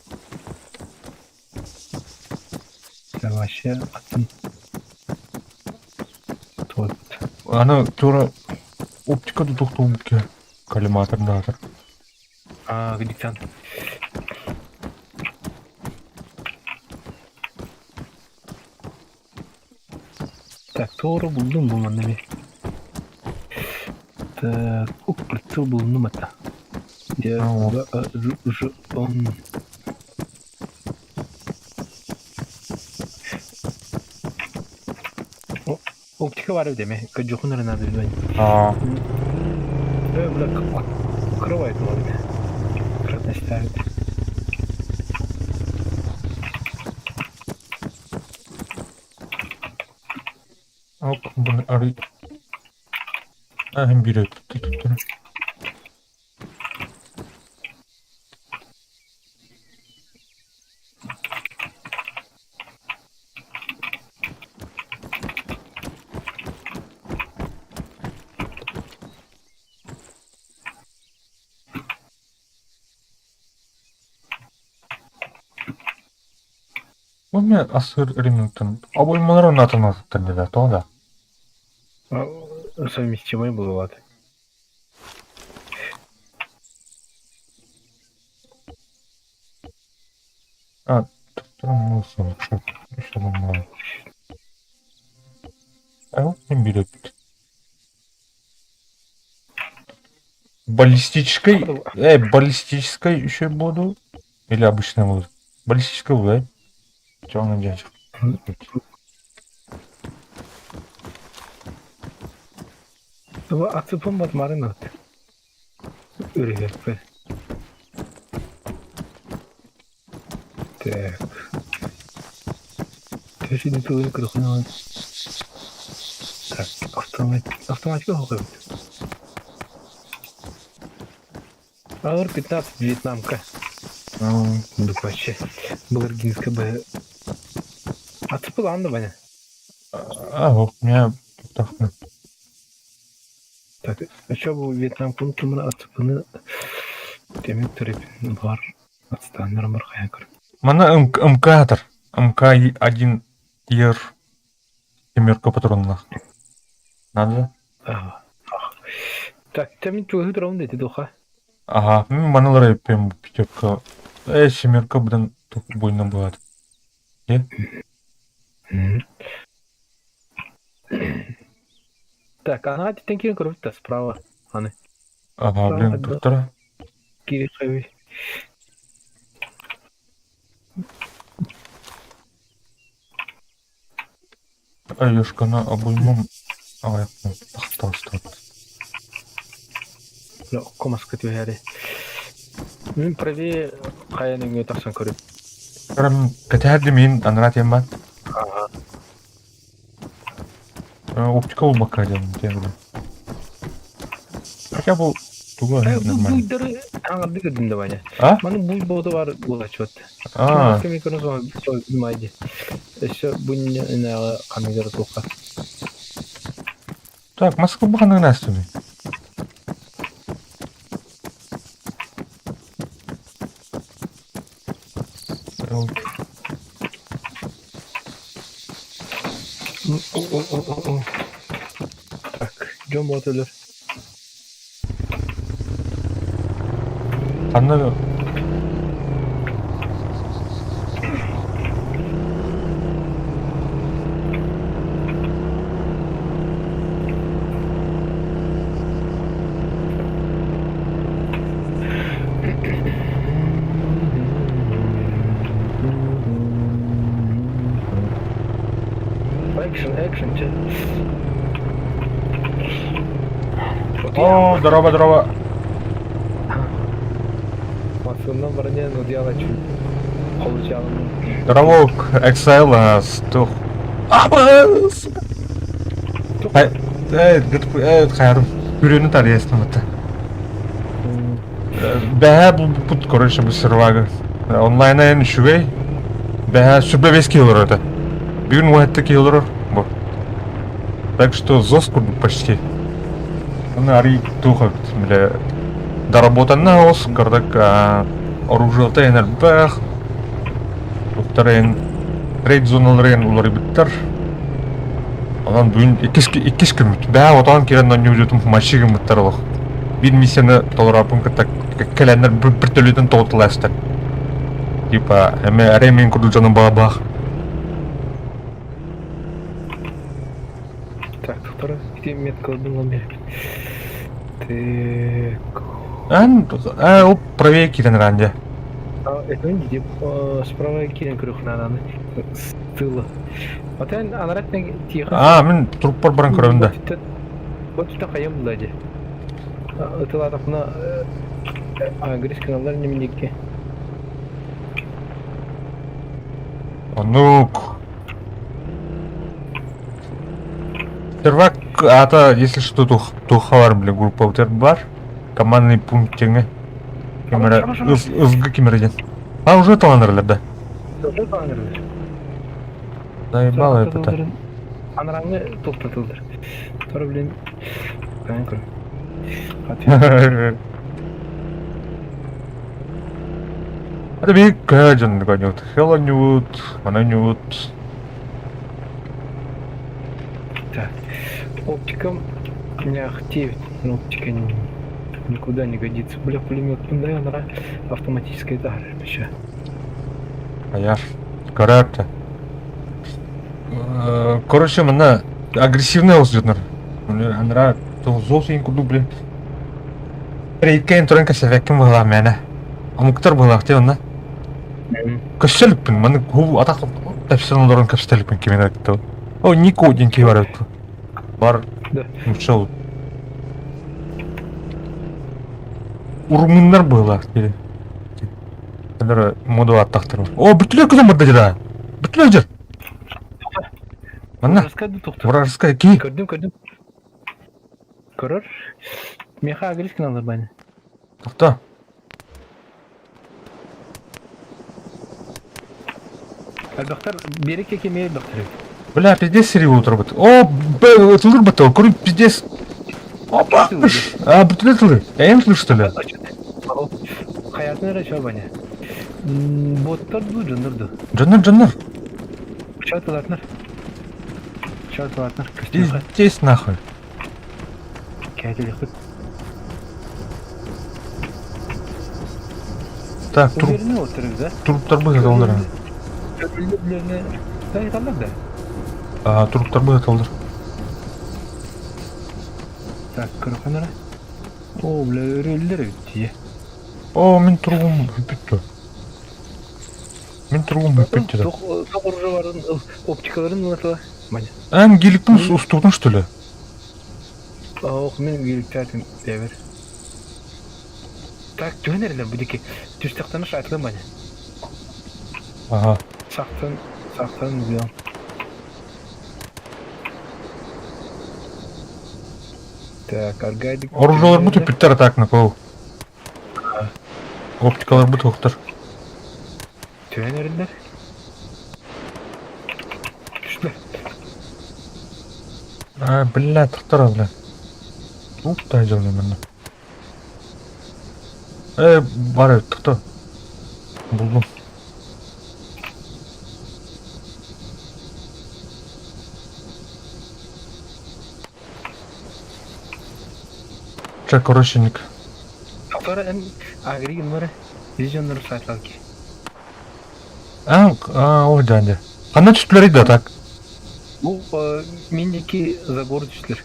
Вообще атын. Вот. Аны тура оптика да тохтуубут коллиматордаатар. А, диктант. Так, туору булдум бу манна ми. Так, укрытыл булдум это. Я ж он. Оптика бар деме. Кожухун надо билбейм. А. Бля, открывает ловит. Кратно ставит. Оп, бұны ары... Ахым бирет. Тут. У меня асыр Ремингтон. Обоймалар оннатын да, то да. Совместимый был вот. А, что там А не берет. Баллистической, баллистической еще буду. Или обычная буду? Баллистической буду, да? Черный дядя. Ацыпым батмарын от. Үрегеппе. Так. Төшүнү тылын кырхын. Так, автомат автоматика хокуй. Аур 15 Вьетнамка. Дук вообще. Былыргинская Б. Ацыпыланды Ваня. А, вот у меня так. Так, а что бу Вьетнам пунктумна ацыпыны темек төрепин бар ацтаннар бар каян көр. Мана МК-тор. МК-1 Ер. Семерка патронных. Надо? Ага. Так, темин чугы турабын дети духа. Ага, маналар прям пятерка. Семерка, блин, тут больно бывает. Так, ана титтен кирин көрөбүт да справа. Аны. Ага, блин, доктора. Кири кайбы. Аюшканы обоймам. А, я тахтал. Комаска түһәри. Мин правее каян өңгө тахсан көрөп. Карам, кәтәрді мен анара тем бар. Ага. Оптика болмаққа дем, тем. Хотя бы туга нормально. Буйдары аңарды көрдүм да Ваня. А? Маны буй боду бар булачып. А. Микрофон майди. Еще буйна каныгар туха. Так, маска баханы настуми. Так, жон ботулар. Анна Экшен, экшен, че. О, здорово, здорово. Сонно баран одеяло чуть получалым. Здорово, Exile, тух. Хайарым. Күрүөнү тарыйастым это. Бэһэ булбуппут, короче, бу сервагы. Онлайн айан үчүгэй. Бэһэ сүрбэ бес киһи олорор этэ. Бүгүн уһатта киһи олорор. Бу. Так что ЗОС курдук почти. Оны арый туох эбит, бile доработанна ос, кырдык оружиета эн элбэх, туттар эн рейд зоналары эн уларыйбыттар. Онон бүгүн иккис күммүт. Бээ отоон кирэн онньуу маччы гыммыттар олох. Биир миссияны толорооппун кытта кэлэннэр бір төлүтэн тоҕутулаастар. Типа, эме эрэ мин курдук дьону баабах. Так, второй где метка была Так. Эн, ол правее кирен ранде. А, это не где справа кирен крюхнананы с тыла. Вот эн анаратна тихо. А, мин труппар баран көрөбүн да. Вот тут хайым була Ытылатахна агрис каналлар немнеке. Онук. Сервак ата, если что, тухалар, бля, группа бар. Командный пункт теңе. Кемера, ызгы кемера ден. А, уже таланырlar да. Уже таланырlar. Заебало это. Анраңы тоқтатылдыр. Тора, блин, көр. Это биг кэджен гонют. Хеланют, мананют. Так, оптика у меня 9, но оптика никуда не годится. Бля, пулемет, да, она автоматическая да, еще. Аяр, каракта. Короче, мына агрессивный осжетнер. Анра зол сен курду, блин. Рейдкен туран кәсәвәккин була мәнә. Амуктар була те онна. Көссөлүкпүн, маны ху атак тәпсен олорон көстөлүкпүн кимин айтты. О, Нико ден ки бар өттү. Бар. Да. Ушел. Урмуннар была. Элер моду аттактыр. О, бүтүлөр күзөн барда жада. Бүтүлөр жер. Манна. Вражеская ки. Көрдүм, көрдүм. Көрөр. Меха агрискин алыр баны. Тохто. Доктор, береке кеме доктор. Бля, пиздец серия утырбыт. О, тылыр быт, көрүп пиздец. Опа! А, бүтүлөр тылыр. Эм тылыр что ли? Хаятын эрэ чо баны. Боттар ду, жоннор ду. Жоннор, жоннор. Чо тылатнар. Чо тылатнар. Пиздец нахуй. Кәтелек. Так, труп. Труптар быһыт олар. А, труптар быһыт олар. Так, көрөхөнөрө. О, бля, өрөллөр бит. О, мин трубум бүттү. Мин трубум бүттү да. Тох оружияларын, оптикаларын улатыла. Эн геликтин устудун что ли? Ох, мен геликтертин дебер. Так, түһэнерлер будики. Түстәктән шайтлы мане. Ага. Сактан, сактан билем. Так, аргайдик. Оружиялар буту питтер так на пол. Оптикалар буту октор. Түһэнерлер. Түштү. А, бля, тохтор, бля. Туп та жолны мене. Бар, тохто. Булдум. Чэ, короче, ник. Тохтор эн агригин бар. Визионер сайтлар ки. А, а, о, дянде. Кандай түстүлөр да так? Бу миндики забор түстүлөр.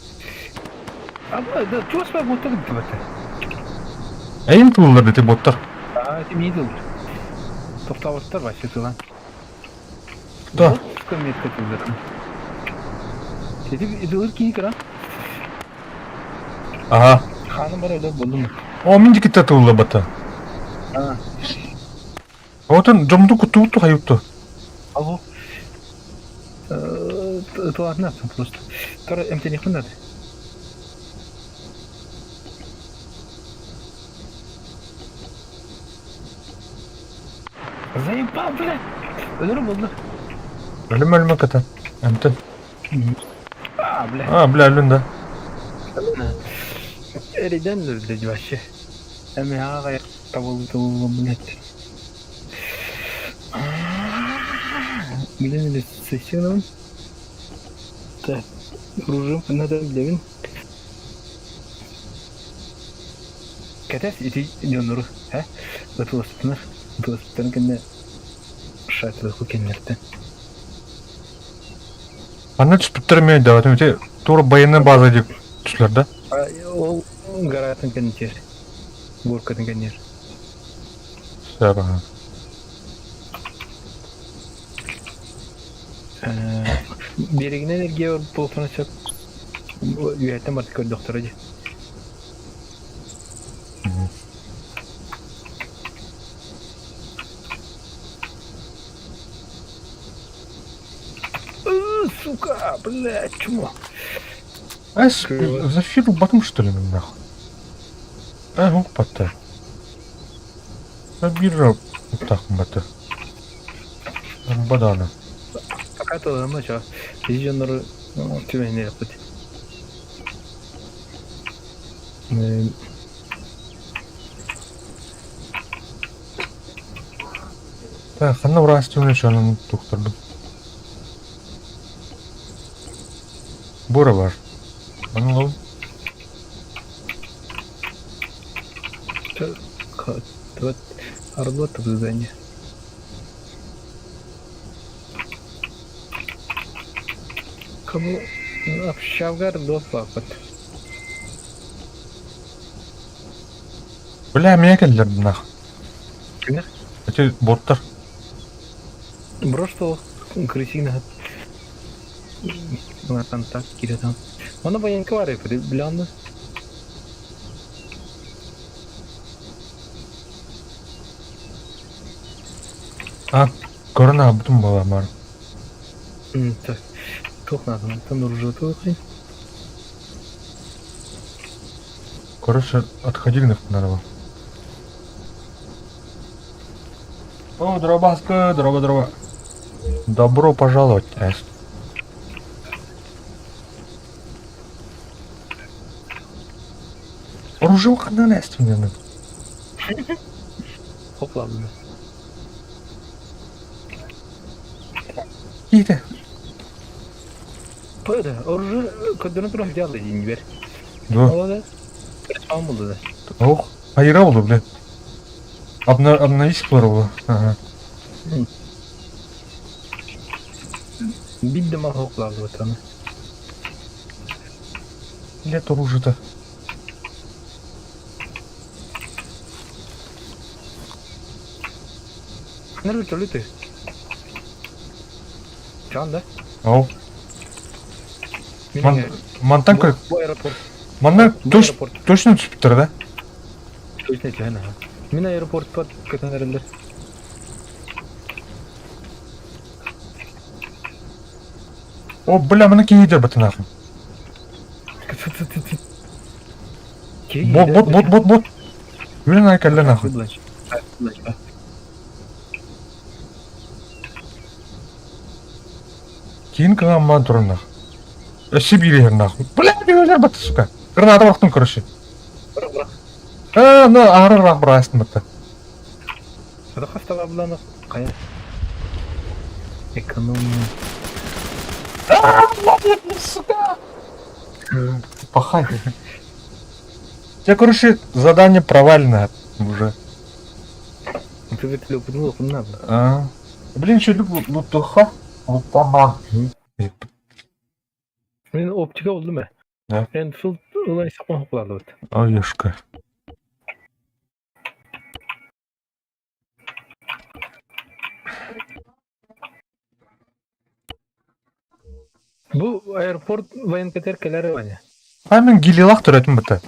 А, да, чуас ба боттар бит бат. Эйм туллар дети боттар. А, это не дыл. Токтабаттар вообще тылан. Да. Метка тылдар. Сети дылыр кини кара. Ага. Ханым бар öyle buldum. О, миндики та тулла бата. А. Отон дьомду куттубутту хайыпту. Алло. Ытылаатын просто. Тора эмтениэхпин наада. Заебал, блядь! Өлөрүм буолла. Өлүм өлүмэ кытан. Эмтэн. А, бля. А, бля, өлүн да. Эриден блядь, вообще. Эмиэ табыллы блядь. Блин, или сессионом. Так, оружием надо блин. Кэтэс ити дьоннору, э? Ытыласпытынар, ытыласпыттарын кэннэ шатлыху кэннэртэн. Анна түспүттэр эмиэ өйдөөбөтүм. Ити тур военная база дип түслэр да? Ол гаратын кэннитер. Горкатын кэннер. Сөп аха. Биэригинэн эргиэ буолтуна сөп. Үөһэттэн барыта көрдөхтөрө дии. Сука, блядь, чмо. Эс, зафиру батым что ли нахуй? Э, укпатта. Бирра уктахматы. Бадана. Пока то чё, дьоннору түбэһиннэриэхпит. Так, ханна ураастуна шанын тухтардым. Бура бар. Аны Вот работа в здании. Кому общагар до папат. Бля, меня келлер нах. Кимнех? Эти боттар. Брошто крысина. На контакт кире там. Она военка вары, блянда. А, корона бутум была бар. Так. Туох наадам, онтон оружие Короче, отходи надо было. О, дробаска, дроба, дроба. Добро пожаловать, Эс. Оружие ханан эстүнен. Хопла. Киите. Пойда, оружие көдөрөн туран дьаалла диин бер. Да. Ол да. Ам булду да. Ох, айра oldu бля. Обна обновись было. Ага. Бидде мал хоплалды батаны. Лет оружие-то. Нерви төлүтү. Чан да. Ау. Мин Мантан как бу аэропорт. Манна Бу точ аэропорт. точно түспүттэр да? Точно түһэн аха. Мин аэропорт пат көтөн эрэллэр. О, бля, маны киһи батынахын. Бот, бот, бот, бот, бот. Үлен ай кэллэ нахуй. Киин кыҥаммаан туран нахуй. Өссө биир иһэр нахуй. Бля, биөлөр бат, сука. Граната бырахтым, короче. А, ну, ары ыраах быраастым батта. Хасталабланы кая? Экономия. Сука! Пахай. Я, короче, задание провалено уже. Ты вертолет надо. А. Блин, еще люблю лутуха. Лутаман. Мин оптика oldu mu? Да. Enfield улай сапан хопларды бит. Ой, ешка. Бу аэропорт военкотер келер ваня. А мен гилилах төрөтүм быта.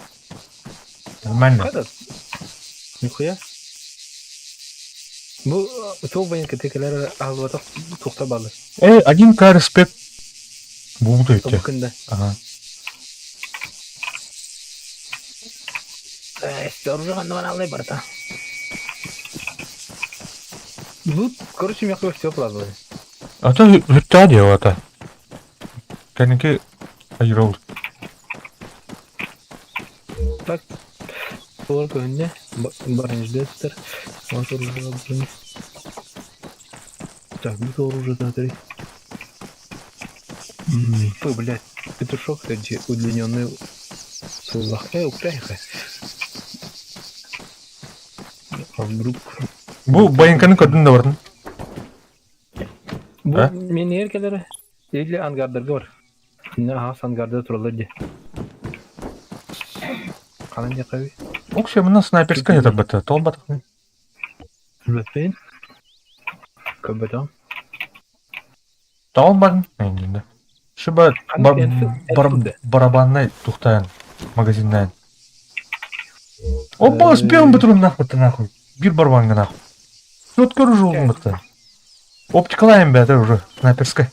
Нормально. Кайда? Нихуя. Бу туох военка кэлэр аһыллыбатах туохта бааллар. Один К респект буолбут өттө. Бу Ага. Оружие ханна бараллай барыта. Лут, короче, мягко все плазмы. А то хүттää диэвата. Кэнники айрол. Так, олор көһүннэ, баранждестер, вот оружие. Так, бу оружие смотри. Фу, блядь, петушок эти удлиненный сулах. Упряха. А вдруг... Бу байынканы көрдүн да бардын. Бу мен эр келері. Или ангардарға бар. Ага, ангарда туралар де. Канан жақаби? Окше, мына снайперская это бата. Тол батах. Билбеппин. Көбөтөм. Тол барын. Эндинде. Шиба барабанный тухтайын. Магазиннайын. Опа, успел бы нахуй ты нахуй. Бир барабанга нахуй. Четко уже улмыты. Оптикалайын бәді уже снайперская.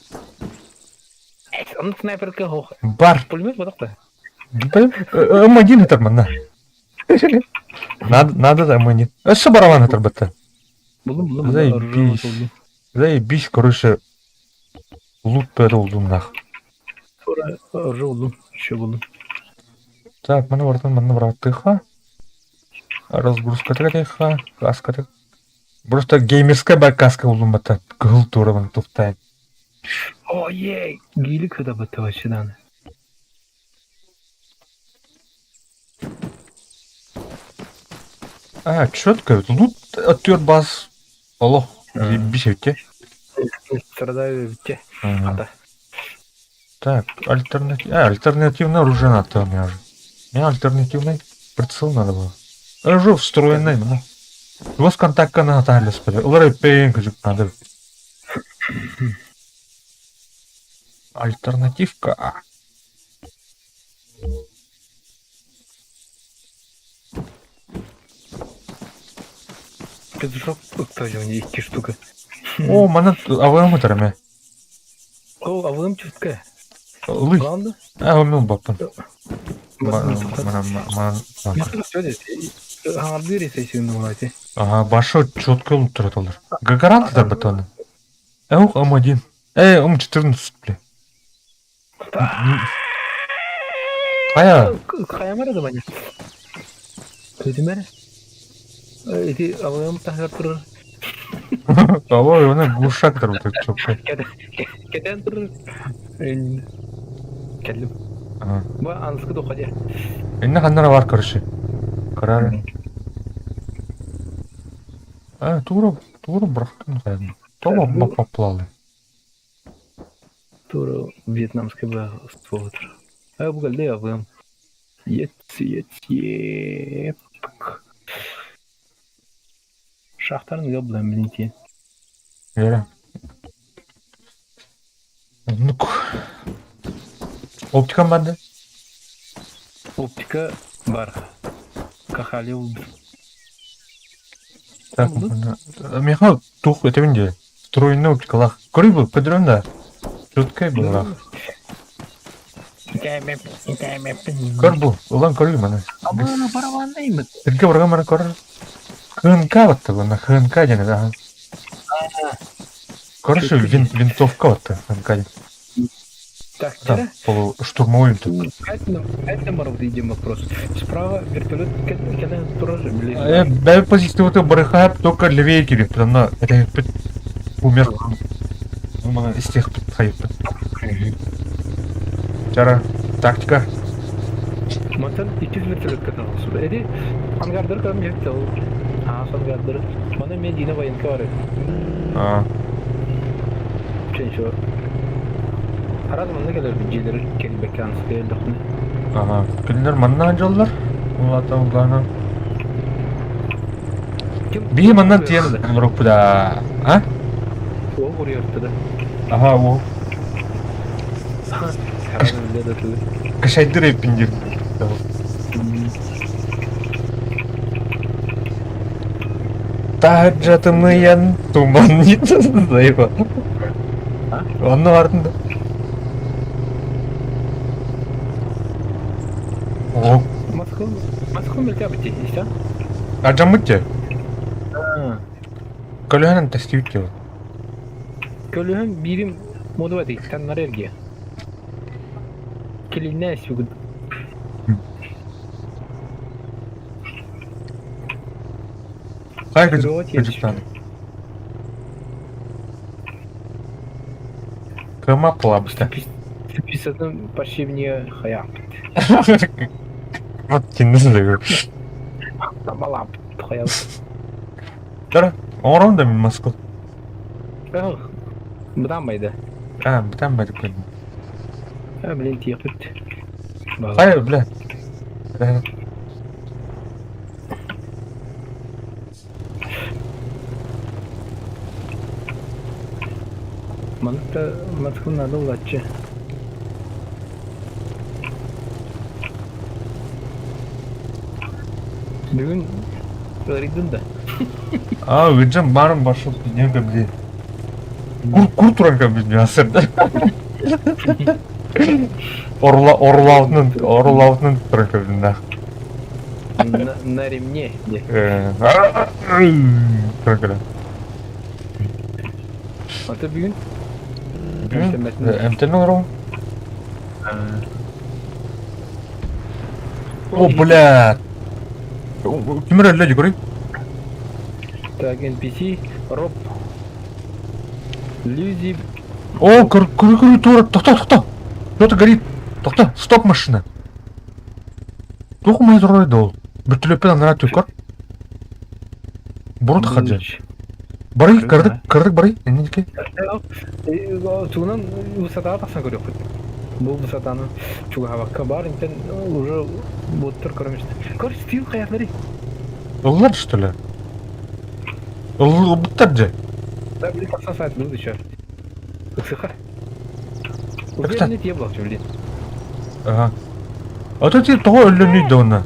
Оны снайперка хох. Бар. Пулемет бодақта. М1 это мана. Надо, надо да М1. Өссө барабан это бітті. Булым, булым. Заебись. Заебись, короче. Лут бәрі болдум нах. Оружие булдум. Еще булдум. Так, мына бартын, мына братыха. Разгрузка тыха, каска тых. Просто геймерская бар каска болдум бата. Кыл тура мына туфтайын. О, ей! Гилик это бітті вообще даны. А, четко. Лут оттер бас. Аллах, заебись өте. Страдаю бітті. Ата. Так, альтернатив... А, альтернативное оружие надо у меня уже. Мне альтернативный прицел надо было. Оружие встроенный, ну. Вас контактка на Наталья спали. Уларай пейн надо. Альтернативка. Петушок тоже у них штука. О, мана АВМ тараме. О, АВМ чутка. Лый. Главное? А, мен баппын. Ага, башы четко лут тураталар. Гарант да батаны. Эух М1. Эй, М14, бля. Хая. Хаямара да баня. Көтүмәре. Эти АВМ тахар турар. Алло, оны глушак вот четко. Кетен турар. Келдим. Бу анскы доходя. Инна ханнара бар, короче. Карар. А, тура, тура брахтын хайын. Тома бапаплалы. Тура вьетнамская была ствол. А бу галде АВМ. Ет, ет, еп. Шахтарын габла минти. Вера. Ну, оптика барды. Оптика бар. Кахалил. Так, меха тух это винде. Встроенный оптикалах. Көрүй бұл, көдірін да. Четкай бұл. Көр бұл, улан көрүй мана. Амана барабандаймын. Тірге барған мана көр. ХНК батты бұна, ХНК дені, ага. Короче, винтовка батты, ХНК дені. Так, Да, полуштурмовой винтовка. Пять номеров идем вопрос. Справа вертолет кене тоже блин. Бәй позицию вот барыхап только левее кири, потому что это умер. Мана из тех хайп. Чара, тактика. Мантан 200 вертолет катался. Эди ангардыр кам ертел. А, ангардыр. Мана мен дина военка бар. А. Ченчо. Араз манна келер билер келбеканская дохны. Ага. Кинилер манна жоллар. Улата улана. Би манна тиен рупда. А? О, урьёрты да. Ага, о. Кашайдыр эппиндир. Таһырдьа тымныйан туман заебал. Онно бардын да. О. Москва, Москва мөлтөөбүт дии, истэн? Алдьаммыт дии. Көлөһөнөн тэстибит дии. Көлөһөн биирим модуба дии, таннары эргиэ. Килиннэ сүгүн. Хайа кыдьыктаан. Кыма плабыта. Писатын подшипнига хаяппыт. Вот киннес Тамалаппыт хаяппыт. Дара, оҥорон да мин Москва. Бытаан байды. А, бытаан байды көрдүм. А, блин, тиэхпит. Хайа, бля. Маннык да Москва надо булааччы. Бүгүн ыарыйдын да. А, ыдьан баарым баршыл не блин. Кур кур туран кэбин асырда. Орла орлаутнын орлаутнын туран кэбин да. На, на ремне. Туран кэлэн. Ата бүгүн Бүгүн эмтэнэн олоробун. О, бля! Ким эрэ өллө дьукуруй? Так, NPC, Роб, Люди... О, көр, көр, көр, тура, тохто, тохто! Что-то горит! Тохто, стоп машина! Туох умайа турар да ол? Бөртөлөппүн анараа түккөр. Бурут хаджа. Барый, кырдык, кырдык барый, инники. Тугунан высотаға тахсан көрүөхпүт. Бу высотаны чугаһабакка бар, интен уже буттар көрөмүстэ. Көр, стил хайатлары. Ыллар, что ли? Ылбыттар же. Да, блин, тахсан сайт был еще. Ыксыха. Уверенный те был, блин. Ага. А то ти тоҕо өллөнүй да онно?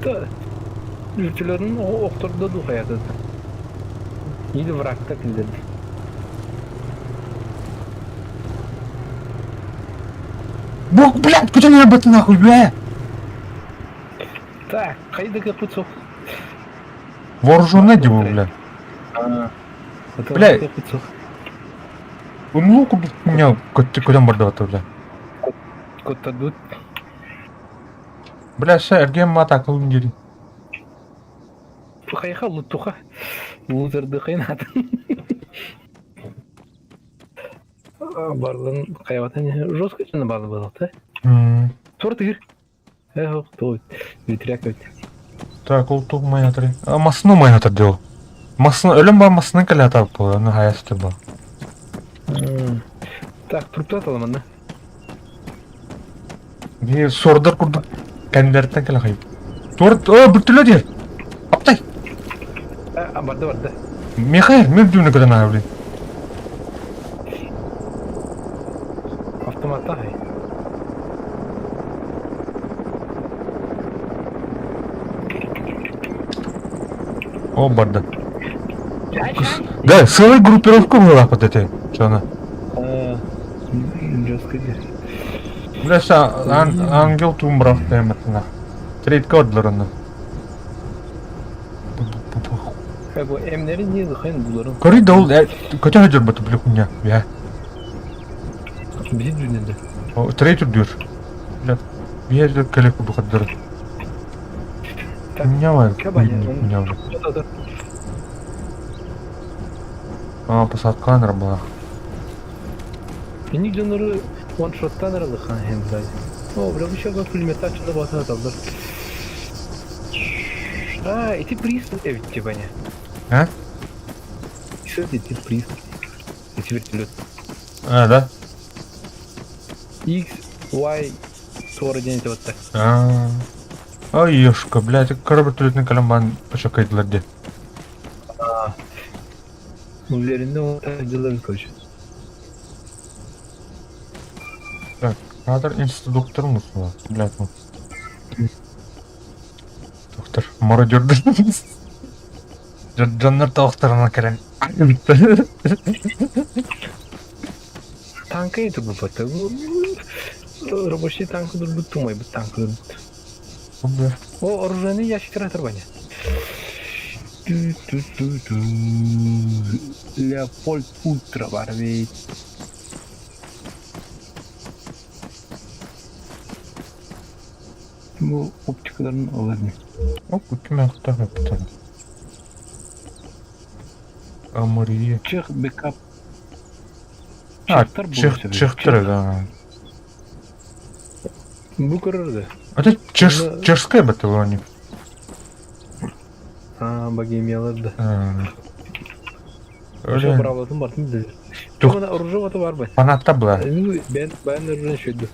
Да. Үртүлөрүн охтордо ду хаятыт. Или врагта килдерди. Бог, блядь, куда не работа нахуй, бля? Так, хайда капыцов. Вооруженный дебил, бля. Бля. Умлуку, блядь, меня куда мордовато, бля. Коттадут. Бля, ша, эргем мата кылын дери. Хайха лутуха. Лузерды хайнат. Барлын хайватын жестко жана балы было, да? Тур тыгыр. Эх, то ветряк өт. Так, ол туг майнатыр. Масыны майнатыр дел. Масыны, өлім бар масыны кэлэ атап була, аны хаясты ба. Так, трупта аталаман да. Би сордар курдук кэннилэриттэн кэлэ хайып. Туор, о, бүттүлэ диэр. Аптай. Барды барды. Михаил, мен дүнү көтөн аха блин. Автоматта хай. О, барда. Да, целая группировка была под этой. Что она? Жестко Бля, ангел тумбрав тематына. Трейдка ордларына. Как бы эмнери не зыхайн буларын. Көрүй да ол көтө хөдөр баты бля хуйня. Я. Бизи дүненде. Трейд үрдүр. Бля, бия келек курдук Хуйня бар. Хуйня уже. А, посадка была. Миник дьоннору ваншоттан аралыхан хем блядь. О, бля, еще бы пулемета что-то бата табдар. А, эти приз эбит типа не. А? Что эти приз? Эти вертолет. А, да? X, Y, 40 день вот так. А. Ой, ёшка, блядь, кыра вертолетный каламбан пошакайдылар де. Уверенно, вот так делают, короче. Так, кадр инструктор мусула. Блядь, ну. Доктор, мародер. Дьоннор тоохторуна кэлэн Танка и турбуппат. Рабочий танка турбут, тумайбыт танка турбут. О, оружейный ящик оторвания. Ту-ту-ту-ту. Леопольд Ультра бар ведь. Бу оптикаларын ылар. О, кимээхтээх эбитэ. Амария. Чех бэкап. А, Чехтар чех, буолуо чехтэр да. Бу көрөр да. Это чеш, Онно- чешская батальоне. А, богемиялар да. Ошо Өлен. бравлатын бартын билер. Тух. Мана оружие ото бар бай. Фанатта была. Ну, бен бен оружие шөйдү.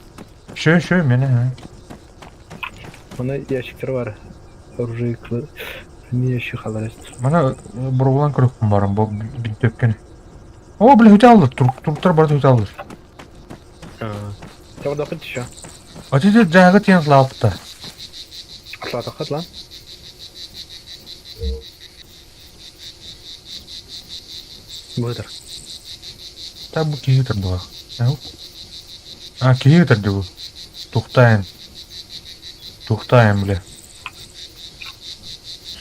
Шö, шö, мене. Мана ящиктер бар. Оружие кылы. Не ящик халар. Мана бурулан көрөкпүн барым, бу бинтөпкени. О, бля, хөтө алды. Туруктар барды хөтө алды. Табада кыт еще. А ты жагы тен лапта. Атлата кыт лан. Быдыр. Та бу киһи була. А, киһи бу. Тухтайын. Тухтайын, бля.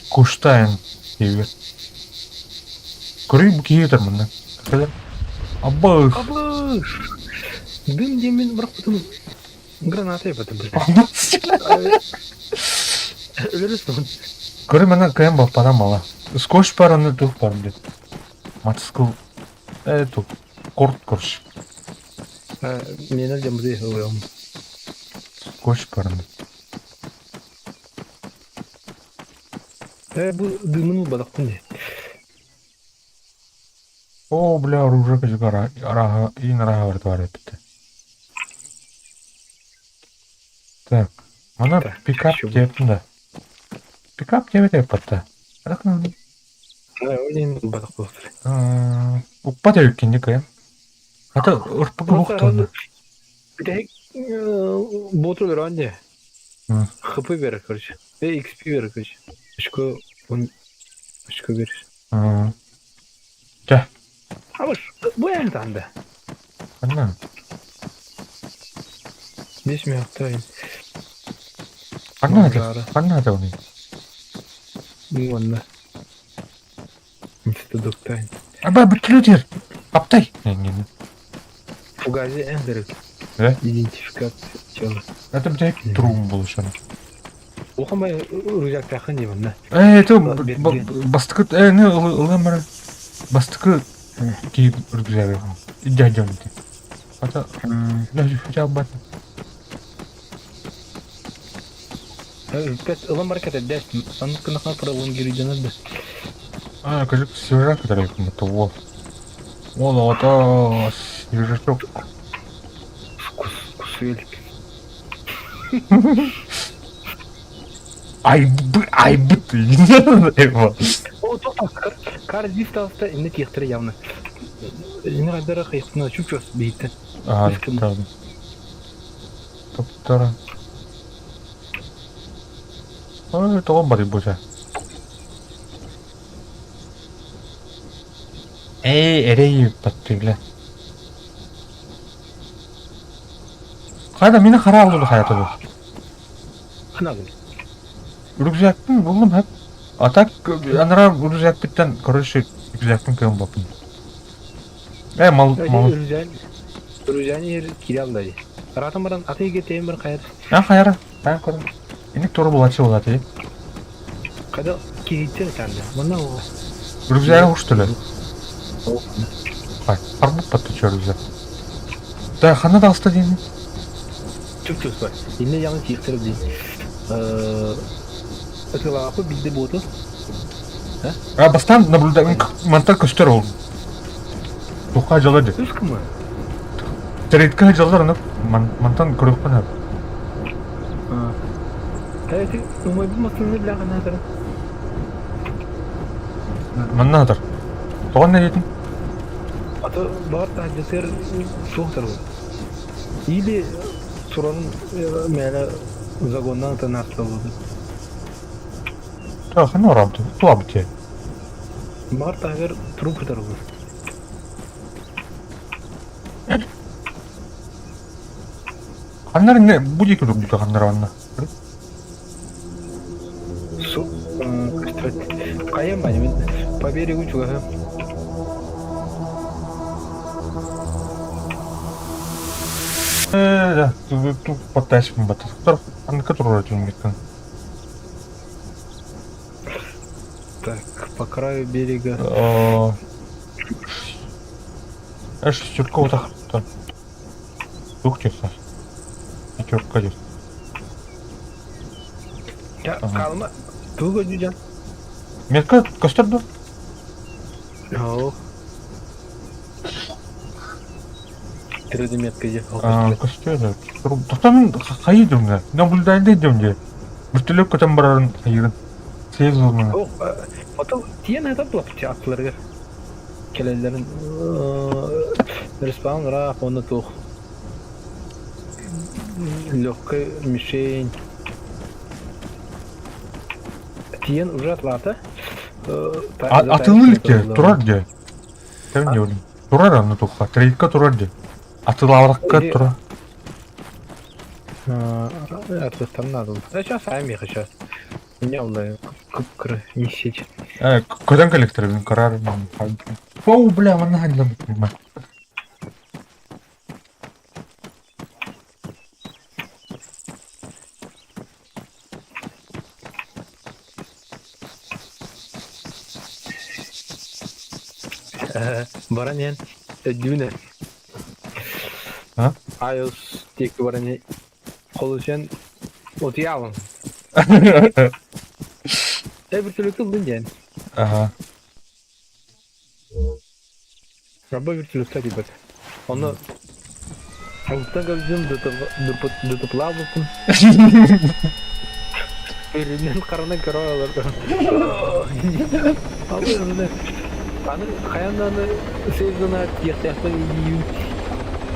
Куштайын. Диир. Көрүй бу киһи мында. Кәле. Абы. Абыш! Дым демен бірақ потом граната ебаты бля. Өлөрүс Көрүй мына кыйын бол пара мала. Скотч бар аны тух бар блядь. Мотоцикл. Э, тух. Корт корч. Мен әлден бұдай ойлаймын. Скотч бар аны. Э, бу дымын бадақтын де. О, бля, оружие кажыгара. Араха, ин араха бар бар эппит. Так. Мана Так, пикап еще диэптин да. Пикап диэбит эппатта. Арах Ойлаймын бадақ болыптыр. Уппа диэбиккин кыйын. Ата ырпыгы бухтуна. Бүтәһик боту ранде. ХП бер, короче. Э, XP бер, короче. Очко, он очко бер. Чэ. Абыш, бу яң танда. Анна. 5 минут. Анна это. Анна это уни. Ну, ладно. Инстадоктайн. Аба бүтлүтер. Аптай. Не, не, не. Фугази эндерик. Э? Идентификация тела. Это блядь трум был еще. Ухамай рюкзак тахын деймін, да. Э, это бастыкы э не ылымыр. Бастыкы ки рюкзак. Дядям ты. Ата бля хотя бы. Пэт ылым бар кәтә дәс. Аны кынахна пролонгируйданар да. А, кажется, свежак, который это вот. Ол ата свежачок. Вкус, вкусвелик. Ай бы, ай бы ты. О, тоқта, кар дифт алста инне тиехтер явно. Инне кайдара кыйктына чүп-чөс бейттен. А, Слишком. правда. Топтара. Ой, тоҕо барый буса. Эй, эрей паттыгла. Хайда мени хара алды хайата бу. Ханагын. Рюкзакпын булдум хеп. А так анара рюкзак биттен, короче, рюкзакпын кыйын бапын. Э, мал, мал. Рюкзак. Рюкзак ер кире алды. Ратан баран аты кетейін бір қайыр. А, хайара. А, көрüm. Эник туру булачы булат, э. Кайда кейттер тәнді. Мына ол. Рюкзагы уштулар. Хай, арбук патты чё рюкзак. Да, хана да алста деймин. Чүп-чүп бар. Инне яңы тиехтер дейін. Ытылаақы билді боту. А, бастан наблюдаю, мантар көстөр ол. Туха жалады. Үс кімі? Трейдка жалдар аны мантан көрөкпөн ап. Әйти, умай булмасын не біләғын әдірі. Манна атар. Тоҕон не дейтин? Аты бар тәжесер соқтыр бұл. Или туран мәлі загоннан тынартылды. Та хана орамты. Туа бите. Баҕар таһыгар труп ытарыллар. Ханнар инне бу диэки турбута ханнар онно. Су көстүбэт. Хайа мин по берегу чугаһы. Э, да, подтащим батыр. Анка турар түнгеттен. Так, по краю берега. Эш, шестерка вот так. Тух честно. Пятерка дед. Калма. Туга дьүдьэн. Метка көстөр ду? Оо. Тирэди метка же. Көстөр да. Тоқтан хайы дымга. Наблюдайда дымге. Вертолет көтөн барарын хайырын. Сейф зонаны. О, потом тиен это было аттыларыгар. Кэлэллэрин респаун ыраах уонна туох легкая мишень. Тиен уже атлата. Атылы иликке турар дии. Кэм диэбитим. Турар аны туохха. Трейдка турар дии. Атылаабакка турар. Атыттан надо. Да сейчас сами сейчас. Меня кып-кыры не сеть. Э, көтөн кэликтэрбин көрөр. Оу, бля, манна ханнам. Баран иһэн өйдүүнэ А? iOS диэки баран иһэн холусуйан утуйаабын. Э вертолет ыллын диэн. Ага. Раба вертолетка диэбэт. Ону Алтан көрдүм дутуплаабыппын. Өрүнэн харанан көрө олордум. Аны хайаан даҕаны сезона тиэхтээхпин иийим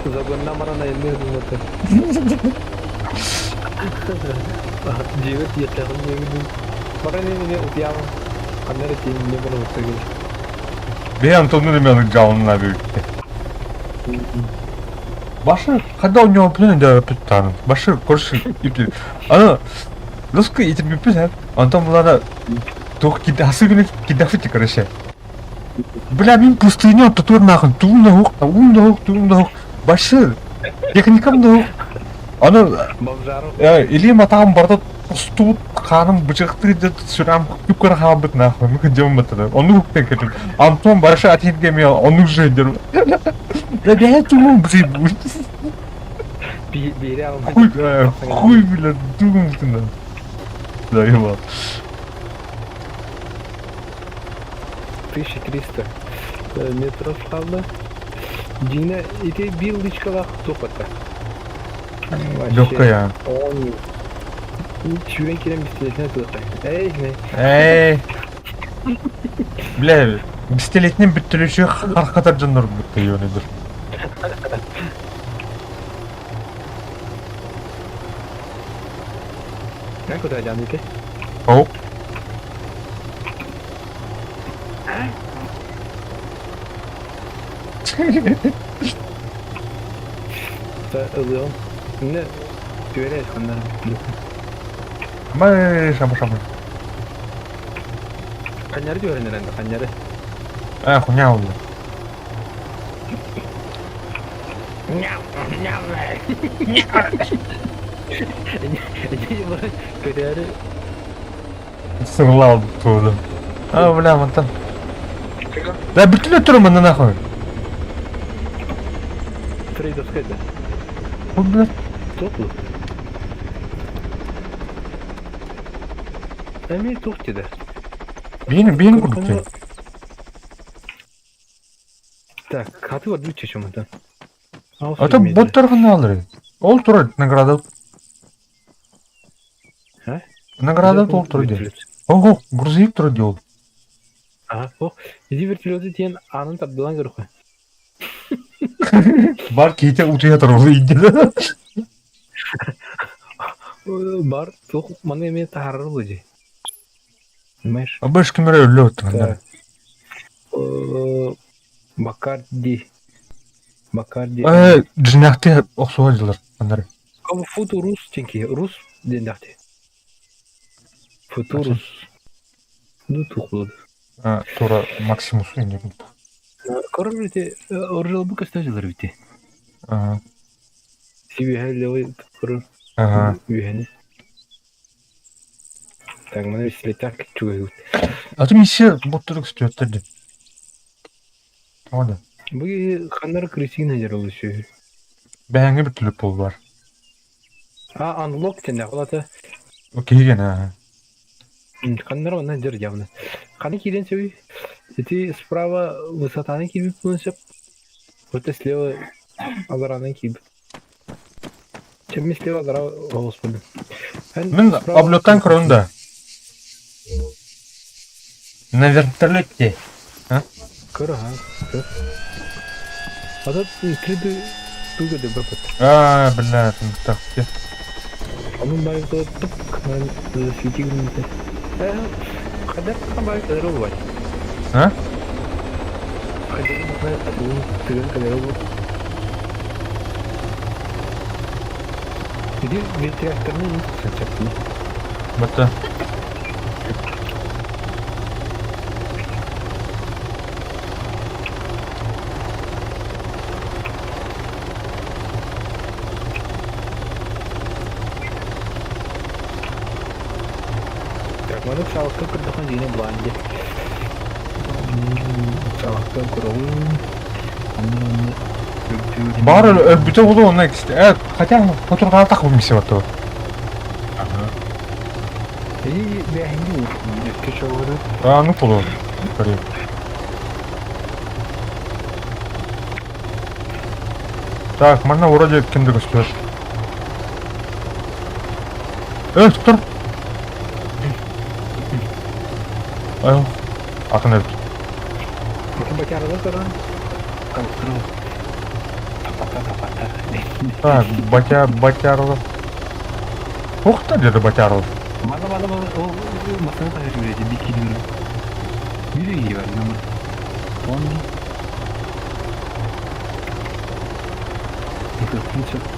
загонна баран айанныыр гыммыта. Дьиэбэр тиэхтээхпин диэбитим. Баран эмиэ утуйаабын. Ханна эрэ тиийиннэ баран утуйа Бэйэ Антонун эмиэ жалынна бүйтте. Башы, когда у него плен да питтан. Башы, короче, аны Лоску итирбиппит һэ. Онтон булана туох особенно кидафыти короче. Бля, мин пустыня ортотугар наахын тугум да суох, уум да суох, тугум да суох. Башы, техникам да суох. Аны Бомжаров. илиим атаҕым барыта тостубут, хааным бычыктыы да сүрэҕим күп-күрэ хаалбыт нахуй. Ну дьон баттана. Оннук уктан кэлин. Антон барышы атиһиргэ эмиэ оннук же Бля, бэйэ тугум бри Биири аҕалбыт. Хуй, хуй, бля, тугум бутунан. Заебал. 1300 метров хаалла. Дьиҥэ ити биир лычкалаах туох батта. Легкая. Он сүүрэн киирэн бистилетинэн тыахай. Эй, Эй. Бля, бистилетинэн бүттүлүшү харкатар дьоннор бутта ёнедыр. Эн куда дьаныйты? Оу. Ылыам. Эмне түөрэ ханнара Май шама шама. Ханнары түөрэнэрэн ханнары. Э, хуйня улла. Көтөөрү Сырлал тууда. А, бля, мантан. Да, бүтүнө туру манна нахуй. Трейдовская да. Бу, бля. Туох Эмиэ туох диэтэ? Биин, биин курдук. Так, хаты бар бүт чечем А то боттар гына Ол турар награда. А? Награда ол турар дии. Ого, грузовик турар дии ол. Ага, о, иди вертолеты диэн аанын тардылан көрөххө. Бар киһитэ утуйа турар инде. Бар туох маны эмиэ таһаарар буолуо дии. Понимаешь? Абыш кимэрэ өллө оттон. Бакарди. Бакарди. Дьиҥнээхтии охсуһа дьылар аннары. Футурус диэн Рус диэннэхти. Футурус. Ну тух буолар. Тура Максимус инник. Корор ити оржолбу көстө дьылар бити. Сибиһэ левый корор үһэни. Так, маны слетак чугайбыт. А то миссия боттурук сөттөр деп. Тоҕо да? Бу ханнары крысиный дьарылы сүһү. Бэһэҥҥэ бүттүлүк буоллар. А, unlock тенне холата. Киһиген аа. Ханнары онна дьар явно. Ханы киирэн сөбүй? Ити справа высотаны киирбит буолан сөп. Вот слева аларанан киирбит. Чем слева алара господи. Мин облеттан көрөн да. На вертолете. А? Көр аха. Көр. А тут 3D туга деп бапыт. А, бля, так. Onun bayıldığı tıp засвети гүннүтэ. Хайдах баай кэлэр буолбай. А? Хайдах тыгын кэлэр буолбут. Иди ветряктарны сачапны. Бата. Так, маны саалыкка көрдөхөн дьиҥэ бланди. Саалыкка көрөҕүн. Онно Баар өлбүтэ буолуо онно хотя хотурҕаатах бу миссия баттыбыт. Ага. И бэһинги өткө чоҕуру. А, ну полу. Көрү. Так, манна вроде ким да көстөр. Э, тур. Ай, атын эбит. Бакарда туран. Калкыры. Тапата тапата. Так, батя, батярлы. Ух ты, где батярлы. Мана мана мана ол масына тахыр жүреді бикини. Бир бар номер. Он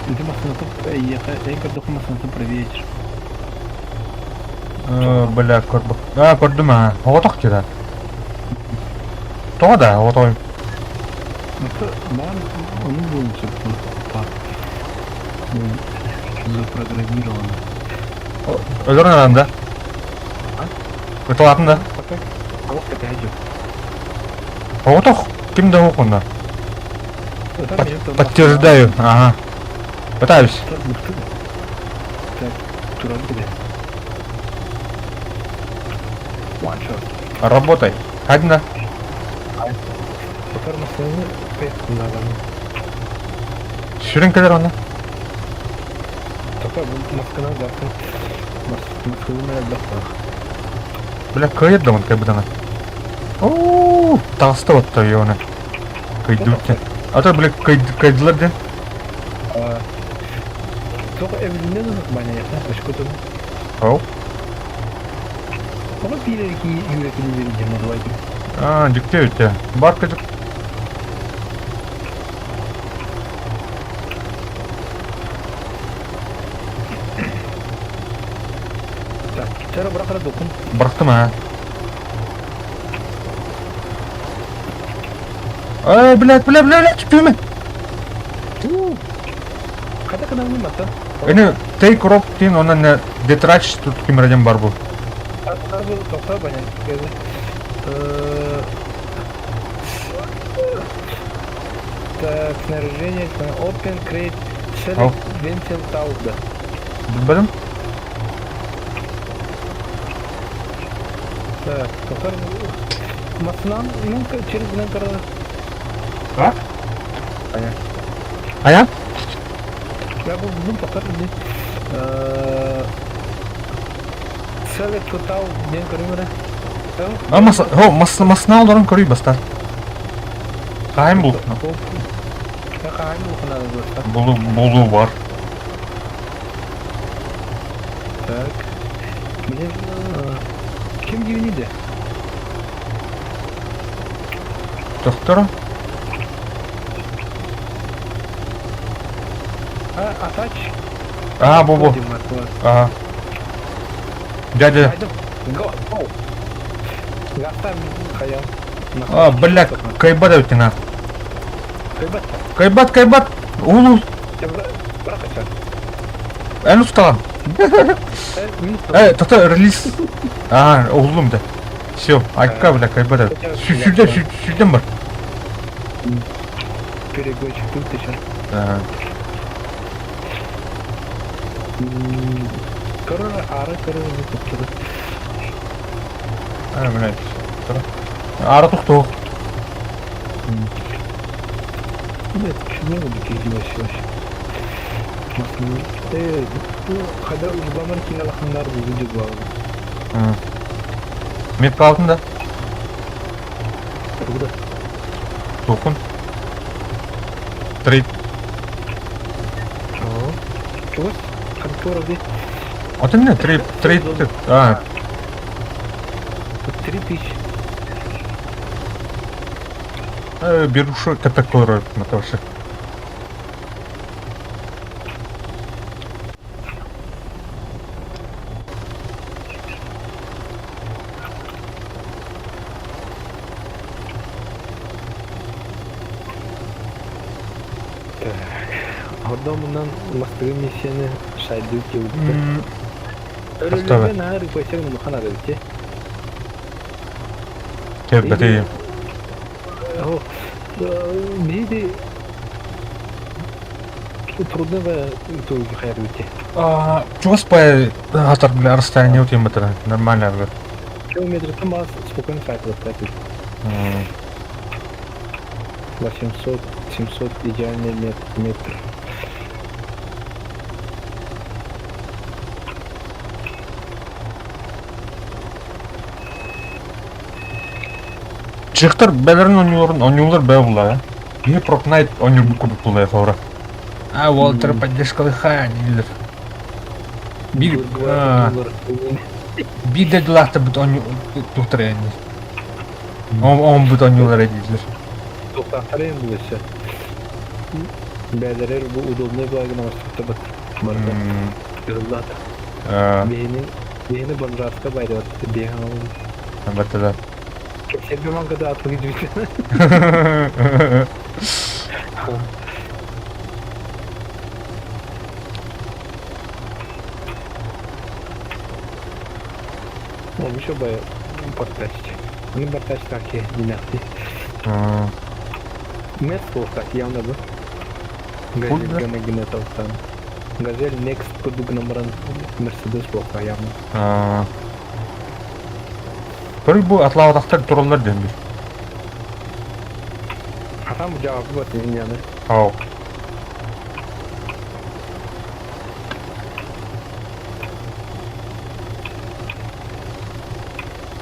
Иди масына топ, я көрдөхүм масына топ проверить. Бля, көрбө. А, көрдүм а. Оҕотох дьида. Тоҕо да, оҕотой. Это ман он был типа запрограммировано. Өлөрөн алан да? Ыталатын да? Пока. Алох опять же. Оҕотох ким да оҕонна. Подтверждаю. Ага. Пытаюсь. Так, туран где? One shot. Работай. Одна. Пока машины надо. Сүрүн кэлэр онно. Только маскана да. Масканы да. Бля, кыайыр да онкай бытана. Ооо, таҕыста отто ёна. Кыйдыбыт. А то, бля, кыйдылар ден. Только эвлинен баня, очко Оу. Тоҕо биир эрэ юрекини биэрдим давайте. А, дьикти өттө. Бар кыдык. Так, чара бырахара докун. Бырахтым а. Ай, блядь, бля, бля, бля, түмэ. Хата кынамны мата. Эни take rock дин онон детрач тут кимреден бар бу. Тоқта баня. Так, снаряжение, open crate, select ventil тауда. Билбэтим. Так, тоқтар Масынан, ну, через гынан А? Понятно. Ая? Я был ну, тоқтар не. Select total ден көрүмөрө. А мас, хо, мас, масна олорон көрүй баста. Кайым бул. Кайым бул кына баста. Булу, булу бар. Так. Мне ким дивниде? Тохторо. А, атач. Аа, бу бу. Аа. Дядя. Го, го. Гастам хайа. А, бля, кайбат эбитин Кайбат. Кайбат, кайбат. Уул. Эн устаҕын. Э, тото релиз. Аа, уһуллум да. Все, айка, бля, кайбат эбит. Сүүрдэн, сүүрдэн бар. Перегонщик тут еще. Аа. Көрөр, ары көрөр, туттуру. Аа, блядь. Аара тохтоо. Нет, чего вы кидываешь вообще? Хада узбаман киналаханнар бу главное. Мет калдын да. Куда? Тохун. Трейд. Чего? Контора где? Вот именно, трейд, трейд, а. 3000. Берушу катакору матошы. Так. Одномунан мастыры миссияны шайды кеуіпті. Поставы. Өрөлөргө наар ипотека улахан арабите. Кэббэти. Биһиги трудного хайарбите. Чугас по хатар бля расстояние у тебя нормально бля. Километр там спокойно сайт вот 800, 700 идеальный метр. Чехтар бэлэрин онньууларын онньуулар бээ булла Биһи Прокнайт онньуурбут курдук булла хора. А Уолтер поддержкалыха дииллэр. Биир биир дойдулаахтарбыт онньуу туохтара энни. Он бут онньуулара дииллэр. Туохтаахтара булыса. Бээлэрэр бу удобный булагын оҥостубут. Барыта. Кыһыллаата. Биһини биһини бомжарска байдыбат биһи Баттада. Кэпсиэргэ маҥкада атлыгы дьүтэ. Ну, еще бы портачить. Ну, бортач таки не нахти. Мэт так явно бы. Газель гана там. Газель Next курдук номеран Мерседес болка явно. Көрүй бу атлаабатахтар тураллар диэн бир. А там жаабы вот не Ау.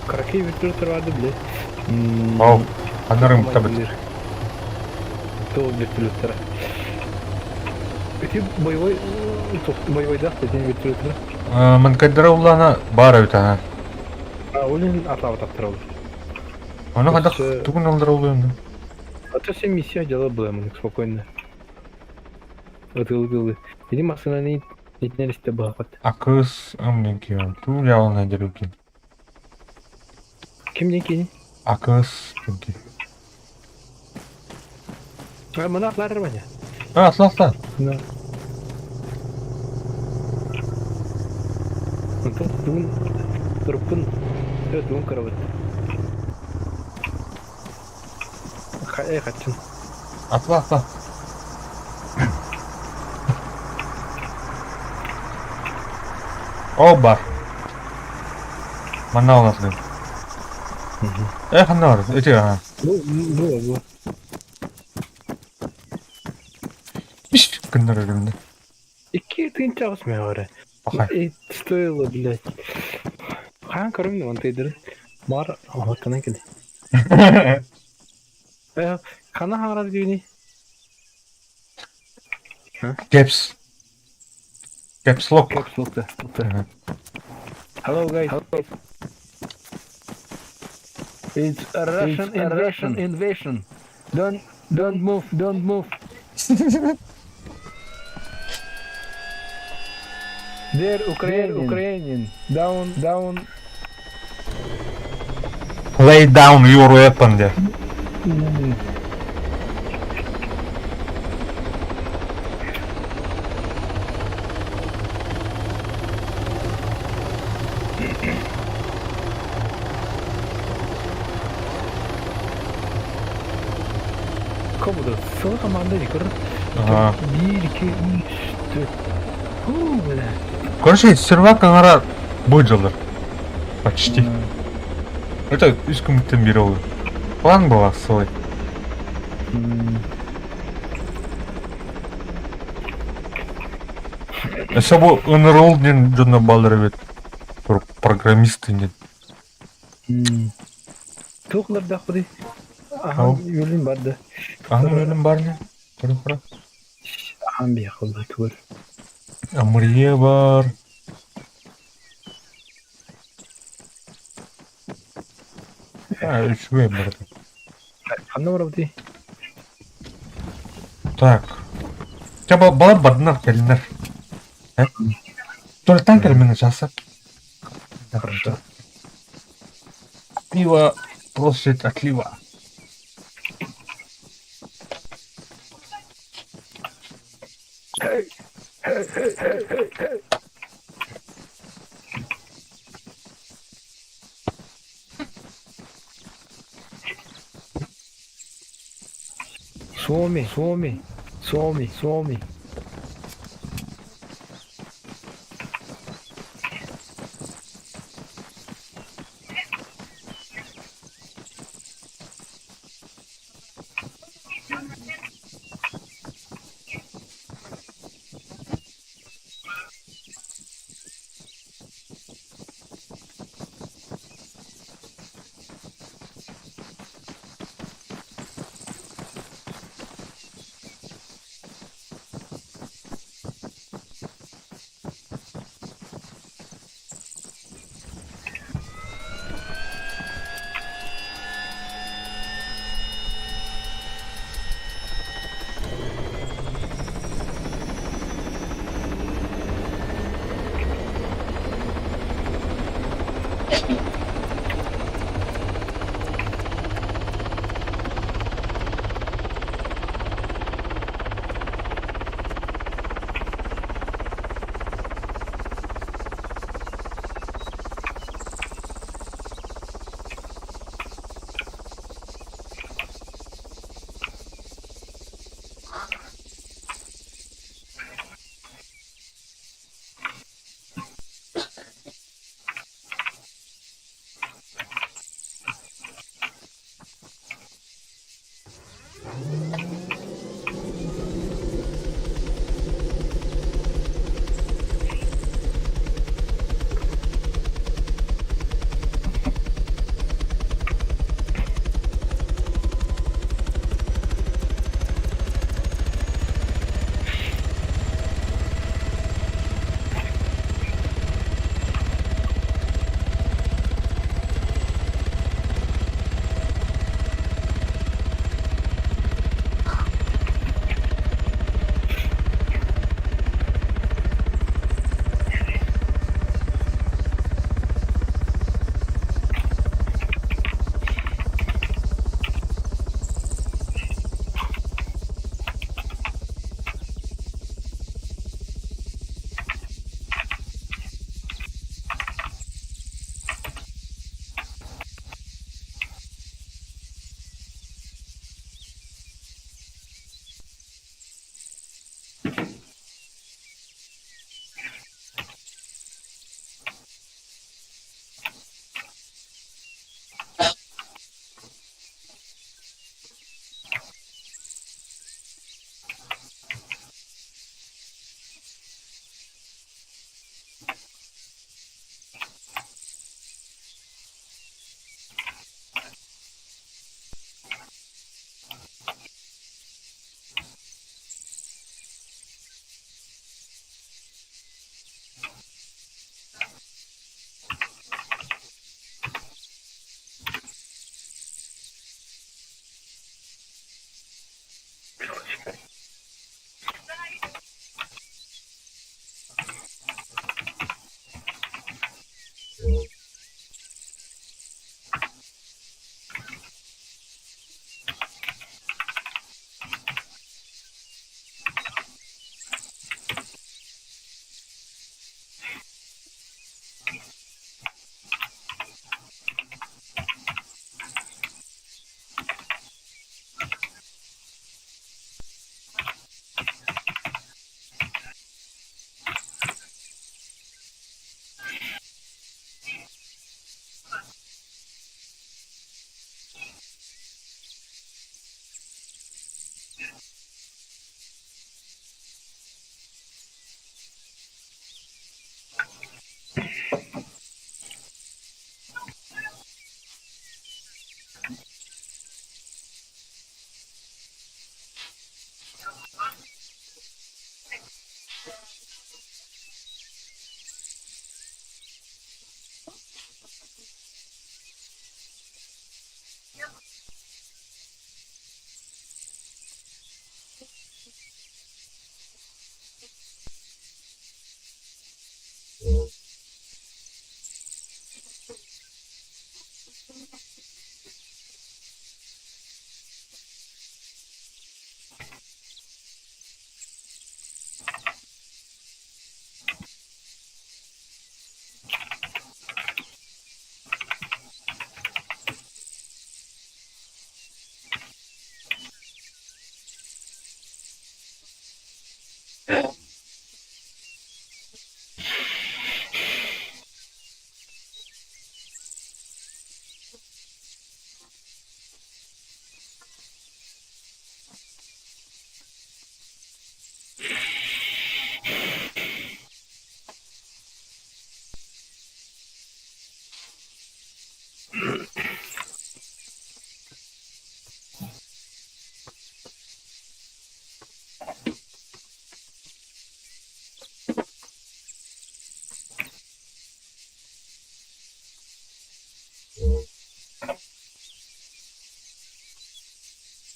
Каракей вертолет бля. Ау. Анарым табыт. То вертолеттара. Эти боевой боевой да, эти вертолеттара. Манкайдара уллана баар эбит аха. А олин атлаабатахтар ол. Ону хадах тугун аллара улуйун. А то все миссия дела была, мы спокойно. Ытылгылы. Иди машинаны итнеристе баахат. Акыс амнин кион. Туу явална дерукин. Ким ден Акыс денки. А мына атлар баня. А, атла атла. Да. Онтон тугун туруппун тугун карабыт. Эй, хатчын. Атла атла. О бар. Манна олатлы. Э, ханна бар. Эти ага. Бу бу бу. Биш күннер өлүмдө. Икки тыынча аҕыс меҕөрө. Пахай. И стоило, блядь. Хаан көрүм онтайдыр. Бар оһоттанан кэлdi. Э, хана хаҥарар дүүни? Caps. Caps lock. Caps lock да. Hello guys. It's a Russian It's a Russian invasion. invasion. Don't don't move, don't move. They're They're Ukrainian. Ukrainian. Down, down. Lay down your weapon there. Кому Сыл команда дикор. Ага. 1, 2, 3, 4. Фу, бля. Короче, сервак аңара выжил. Почти. Это үс күміттен бері ол. План была свой. Өсө бу ынырыл ден жонно балдар бит. Программисты ден. Туқлар да худи. Аха, Ау. юлин барды. Аны өлім бар не? Көрі құра. Ахан би холда тур. Амрие бар. А, үчүгэй бар. Ханна барабды. Так. Чаба бала бардынар келинер. Э? Туалеттан келмені жаса. Хорошо. Пиво просит отлива. Suomi, Suomi, Suomi, Suomi.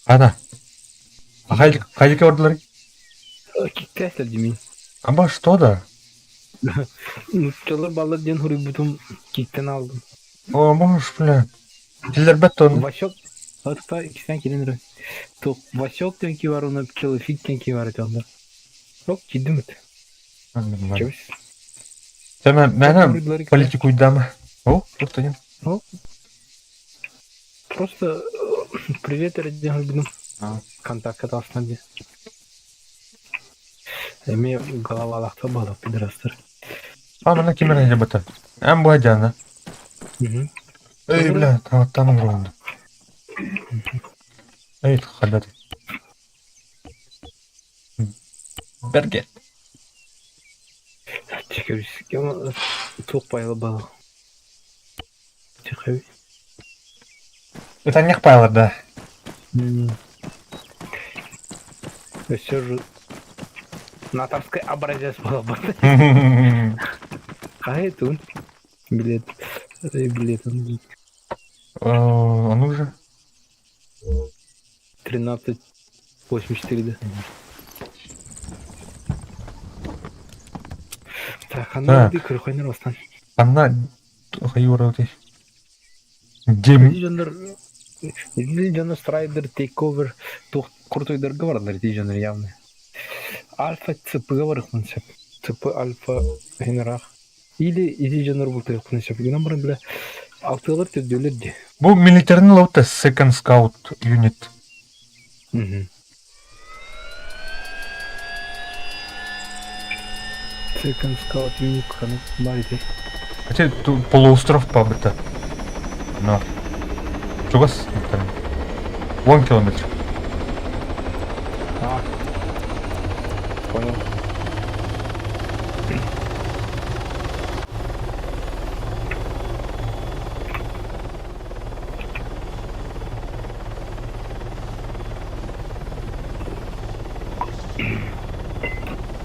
Ана. Хайдыка бардылар? Киккээстэр димин. Аба что да? Нууччалар баллар диэн суруйбутум киктэн алдым. О, можешь, бля. Киллэрбэт тон. Васек Отта иккисен кирин эрэ. Туох Васек диэн киһи бар уонна Пчелофит диэн киһи бар этэ онно. Ок киирдим эт. Чэбис. Сэмэ, мээнэ политикуйдама. О, просто не. Ну, просто привет эрэ диэн суруйбутум. Контакка таҕыстан диэн. Эмиэ головалаахтар буолар пидорастар. А, манна ким эрэ бата. Эн бу Диана. Эй, бля, тааттан оҥоруонду. Эй, хадат. Берге. Туох пайла бал. Тихо. Ытанньах пайлар да. Все же натовский образец был бы. А это он. Билет. Билет он. Он уже? 13.84, да. Так, ханна көрөхөнөр бастан. Ханна хайура Дем... Дьоннор Страйдер, Takeover туох крутойдарга бардылар ити дьоннор явно. Альфа ЦП-га барыахпын сөп. ЦП Альфа хинарах. Или ити дьоннор бултуйахпын сөп. Гынан баран бile алтыалар төрдүөлэр дии. Бу милитарный лаута Second Scout Unit. Second Scout Unit ханнык баар ити. Хотя полуостров пабыта. Но. Чугас 10 километр. А. Понял.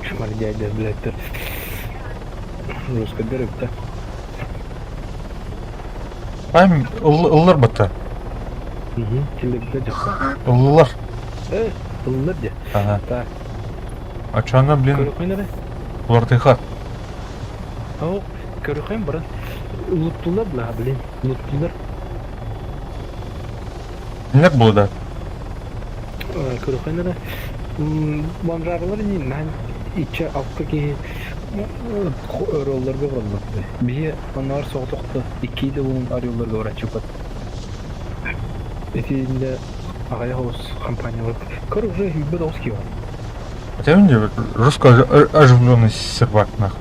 Шмар дядя, блядь, ты. Жестко дырык-то. Ам ыллар бата. Угу, телегде. Ыллар. Э, ыллар де. Ага. Так. А чё она, блин? Көрөхөн эрэ? Улартыха. О, көрөхөн баран. Луттулар, бля, блин, луттулар. Нет было, да? Көрөхөн эрэ. Бомжарылар не нан иччэ алта киһи орелларга бараллар. Биһи онноор соҕотохто иккиде уун орелларга бараччыпат. Итиннэ аҕыйах оҕус компаниялар. Көр уже хүйбэт оҕус киһи бар. Хотя мне русская оживленный сервак нахуй.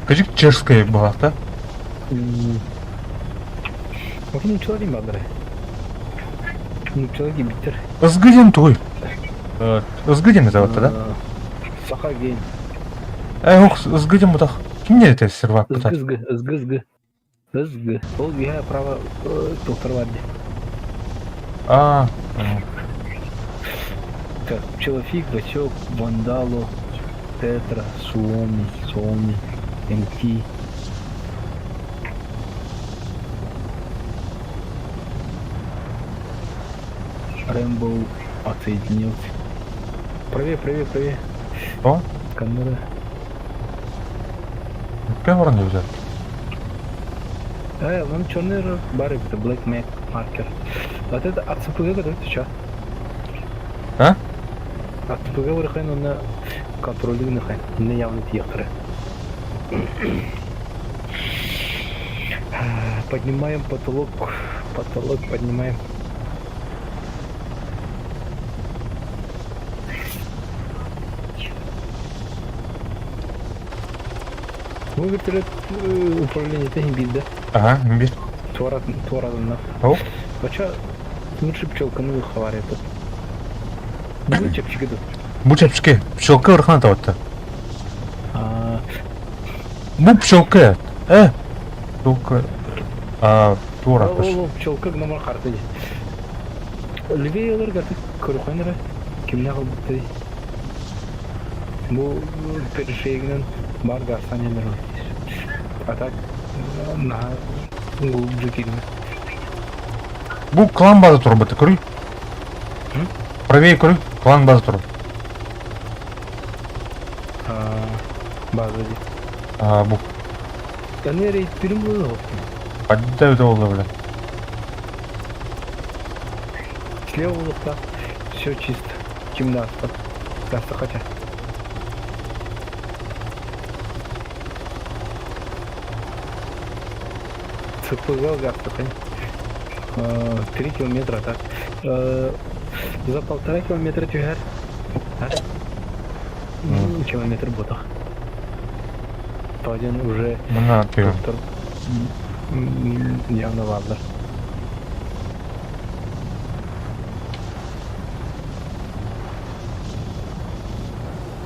Скажи, чешская была, да? Bakın нуччалар дейм бааллар. Нуччалар киирбиттэр. Ызгы тугуй? Ызгы диэн это вот, да? Саха гейм. Э, ох, ызгы диэн бутах. Ким не это сервак Ызгы, ызгы, ызгы, ызгы. Ызгы. Ол үөһэ право доктор бар дии. А, Так, Пчелофик, Васек, Вандало, Тетра, Суоми, Суоми, МТ. Рэмбо отсоединился. Правее, правее, правее. О? Камера. Прямо не взял. Э, вон черный бар, это Black Mac маркер. Вот это от ЦПГ, который ты чё? А? От ЦПГ вырыхайн, он на контроле нахай. Не явно тиехтары. Поднимаем потолок. Потолок поднимаем. Бу вертолет управлениета иһин биирдэ. Ага, биир. Туоратынна. Ол? Очо лучше пчелканы хавария тут. Бу чэпчэки тут. Бу чэпчэки. Пчелка ырхан табатта. Бу пчелка. Пчелка. А, туора. Ол пчелка гномар карты. Левее олар гаты көрөхөн эрэ. Кимнээх ылбыттый? Бу перешейгинэн бар гастан иһэллэр А так наһаа глубже киирбэт. Бу клан база турбута, көрүй. Правее көрүй, клан база турар. База дии. А, бу. Аны рейд буолуо. Хадда өтө болду бля. Слева улукта все чисто. Кимде аспат. Гаста хотя. ЦПГ Гастахань. 3 километра так. За 1,5 километра түһэр. Километр ботах. Один уже Мына тыгын. доктор явно бааллар.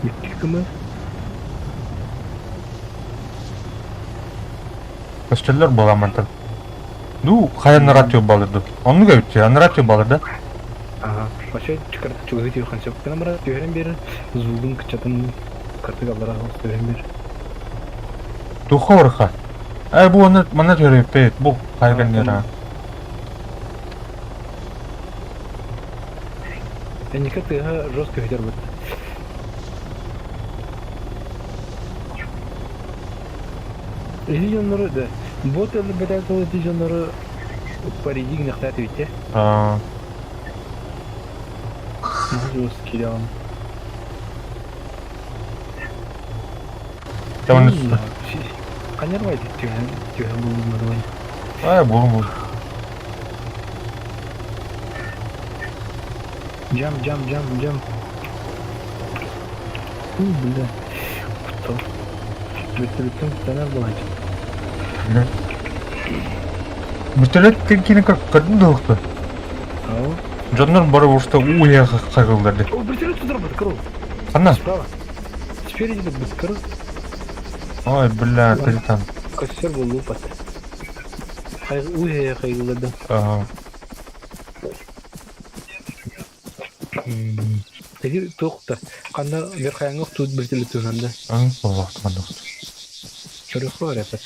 2 км. Көстөллөр буолан мантан. Ну, хайа наратив балырды. Оннук эбит, наратив балыр да? Ага. Вообще чыкарта чугасы түйхан сөп. Кына түһэрэн биэрэр звугун кычатын картык аллара түһэрэн биэрэр. Туха орха. Ай, бу оны мана төрөппет, бу хайган яра. Энника тыаһа жестко хүтэр бут. Эти дьоннору да, бот өлбөтө эти дьоннору париди гынахтаат эбитте. А, Жесткий да. Там Канервай түһэн түһэн булмадылай. Ай, бу бу. Jump, jump, jump, jump. У, бля. Кто? Вертолеттен кутанар буланчы. Вертолет кини как көрдүн да Ау. Дьоннор бары ушта уя кагылдарды. О, вертолет тут работает, корова. Ханна? Справа. Спереди тут будет корова. Ой, бля, ты там. Костер был лупат. Хай, уя хайгылады. Ага. Теги тоқта. Қанда верхаяңық тут вертолет туһанда. Ан соллах тумандык. Көрөхө репет.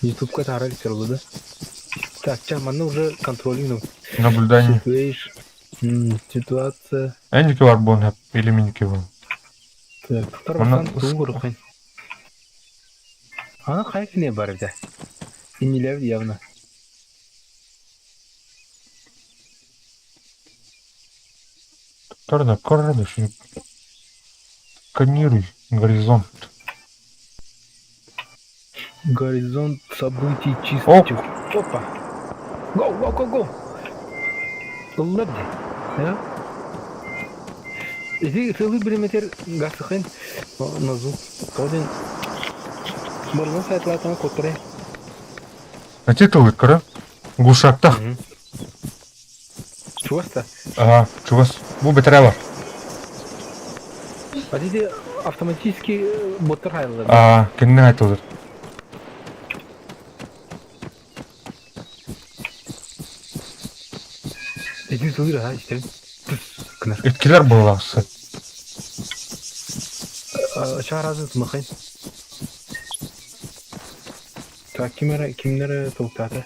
Ютубка тарал да. Так, ча, манна уже контролинг. Наблюдание. Situation. Ситуация. Эники бар бун или миники бун. Так, тарбасан тугур хын. Ана кайсы не бар бит? Инилер явно. Торда кордыш. Сканируй горизонт. Горизонт событий чисто. Оп. Опа. Go, go, go, go. Ыллап Да? Иди целый периметр гасыхын назу. Тоден Мырлын сайтлатан котре. А те тылык кыры? Гушакта. Чугаста. Ага, чугас. Бу бетере бар. А диди автоматически боттар хайлы. А, кенне айтылыр. Иди тылыр ha işte. Кынар. Эткилер буласы. Чаразы тмахын. Так, кимнere кимнere токтады?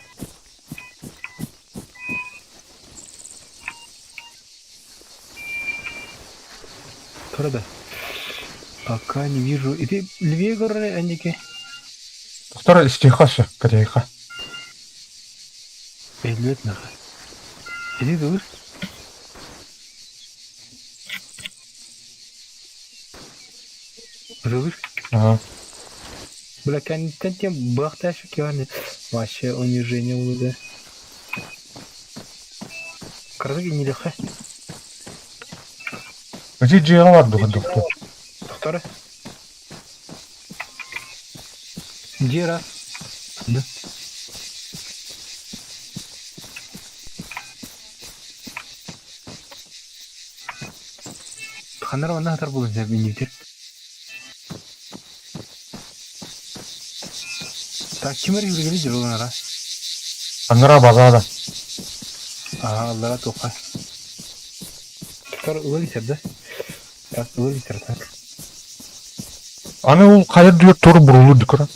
Турда. Пока не вижу. И ты левее горы, Андики? Доктор истихасы, кадейха. Элбет нахай. Иди дур. Дур. Ага. Бля, контент бахташы киваны. Вообще унижение было. Кыргыз не легко. Эти жига бар духа доктор. Доктор. Дьиэ Да. Ханнара манна хатар буолан сөп иннибитир. Так ким эрэ юргели дьылланара. Аннара базада. Аа, аллара туохха. Тутар ылан исэр да? Так, ылан исэр так. Аны ол хайа дүөр тур бурулу дикора.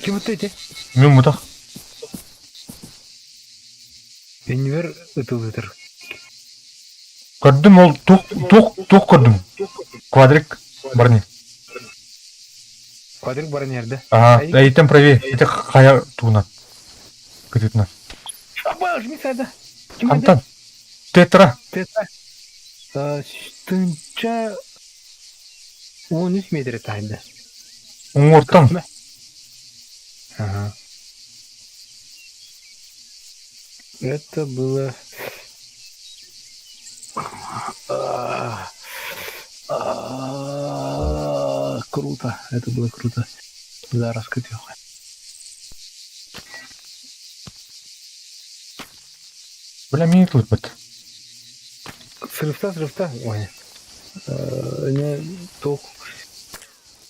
Ким ытта ити? Мен мутах. Иннибэр ытылытыр. Көрдүм ол тух тух тух көрдүм. Квадрик барни. Квадрик баран иһэрдэ. Ага, эйтен правее. Ити хайа тугунан. Кытытынан. Аба, жми сада. Антон. Тетра. Тетра. Тынча 13 метр тайда. Уҥуортан. Ага. Это было... Круто. Это было круто. Да, раскрыть Бля, мин тылыппыт. Срывта, срывта. Ой. Не туох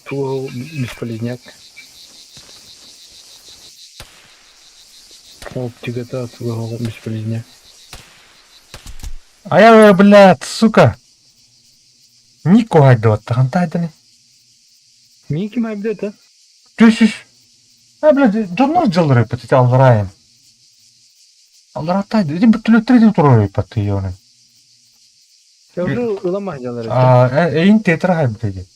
туох бесполезняк. Оптиката туох бесполезняк. Ая, блядь, сука. Нико хайдыбатта, хантайданы. Мин ким айбда это? Түс А, блядь, дьоннор дьаллар эппит, ити аллараайын. Алларааттайды, ити бүттүлөттөр ити турар эппит, оны. Уже ыламах дьаллар. А, эйин тетра хайбыт ити.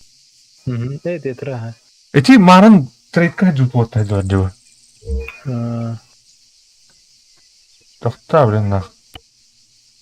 Э, тетра. Ити маарын трейдка жутуоттай дьуо. Тохта, блин, нах.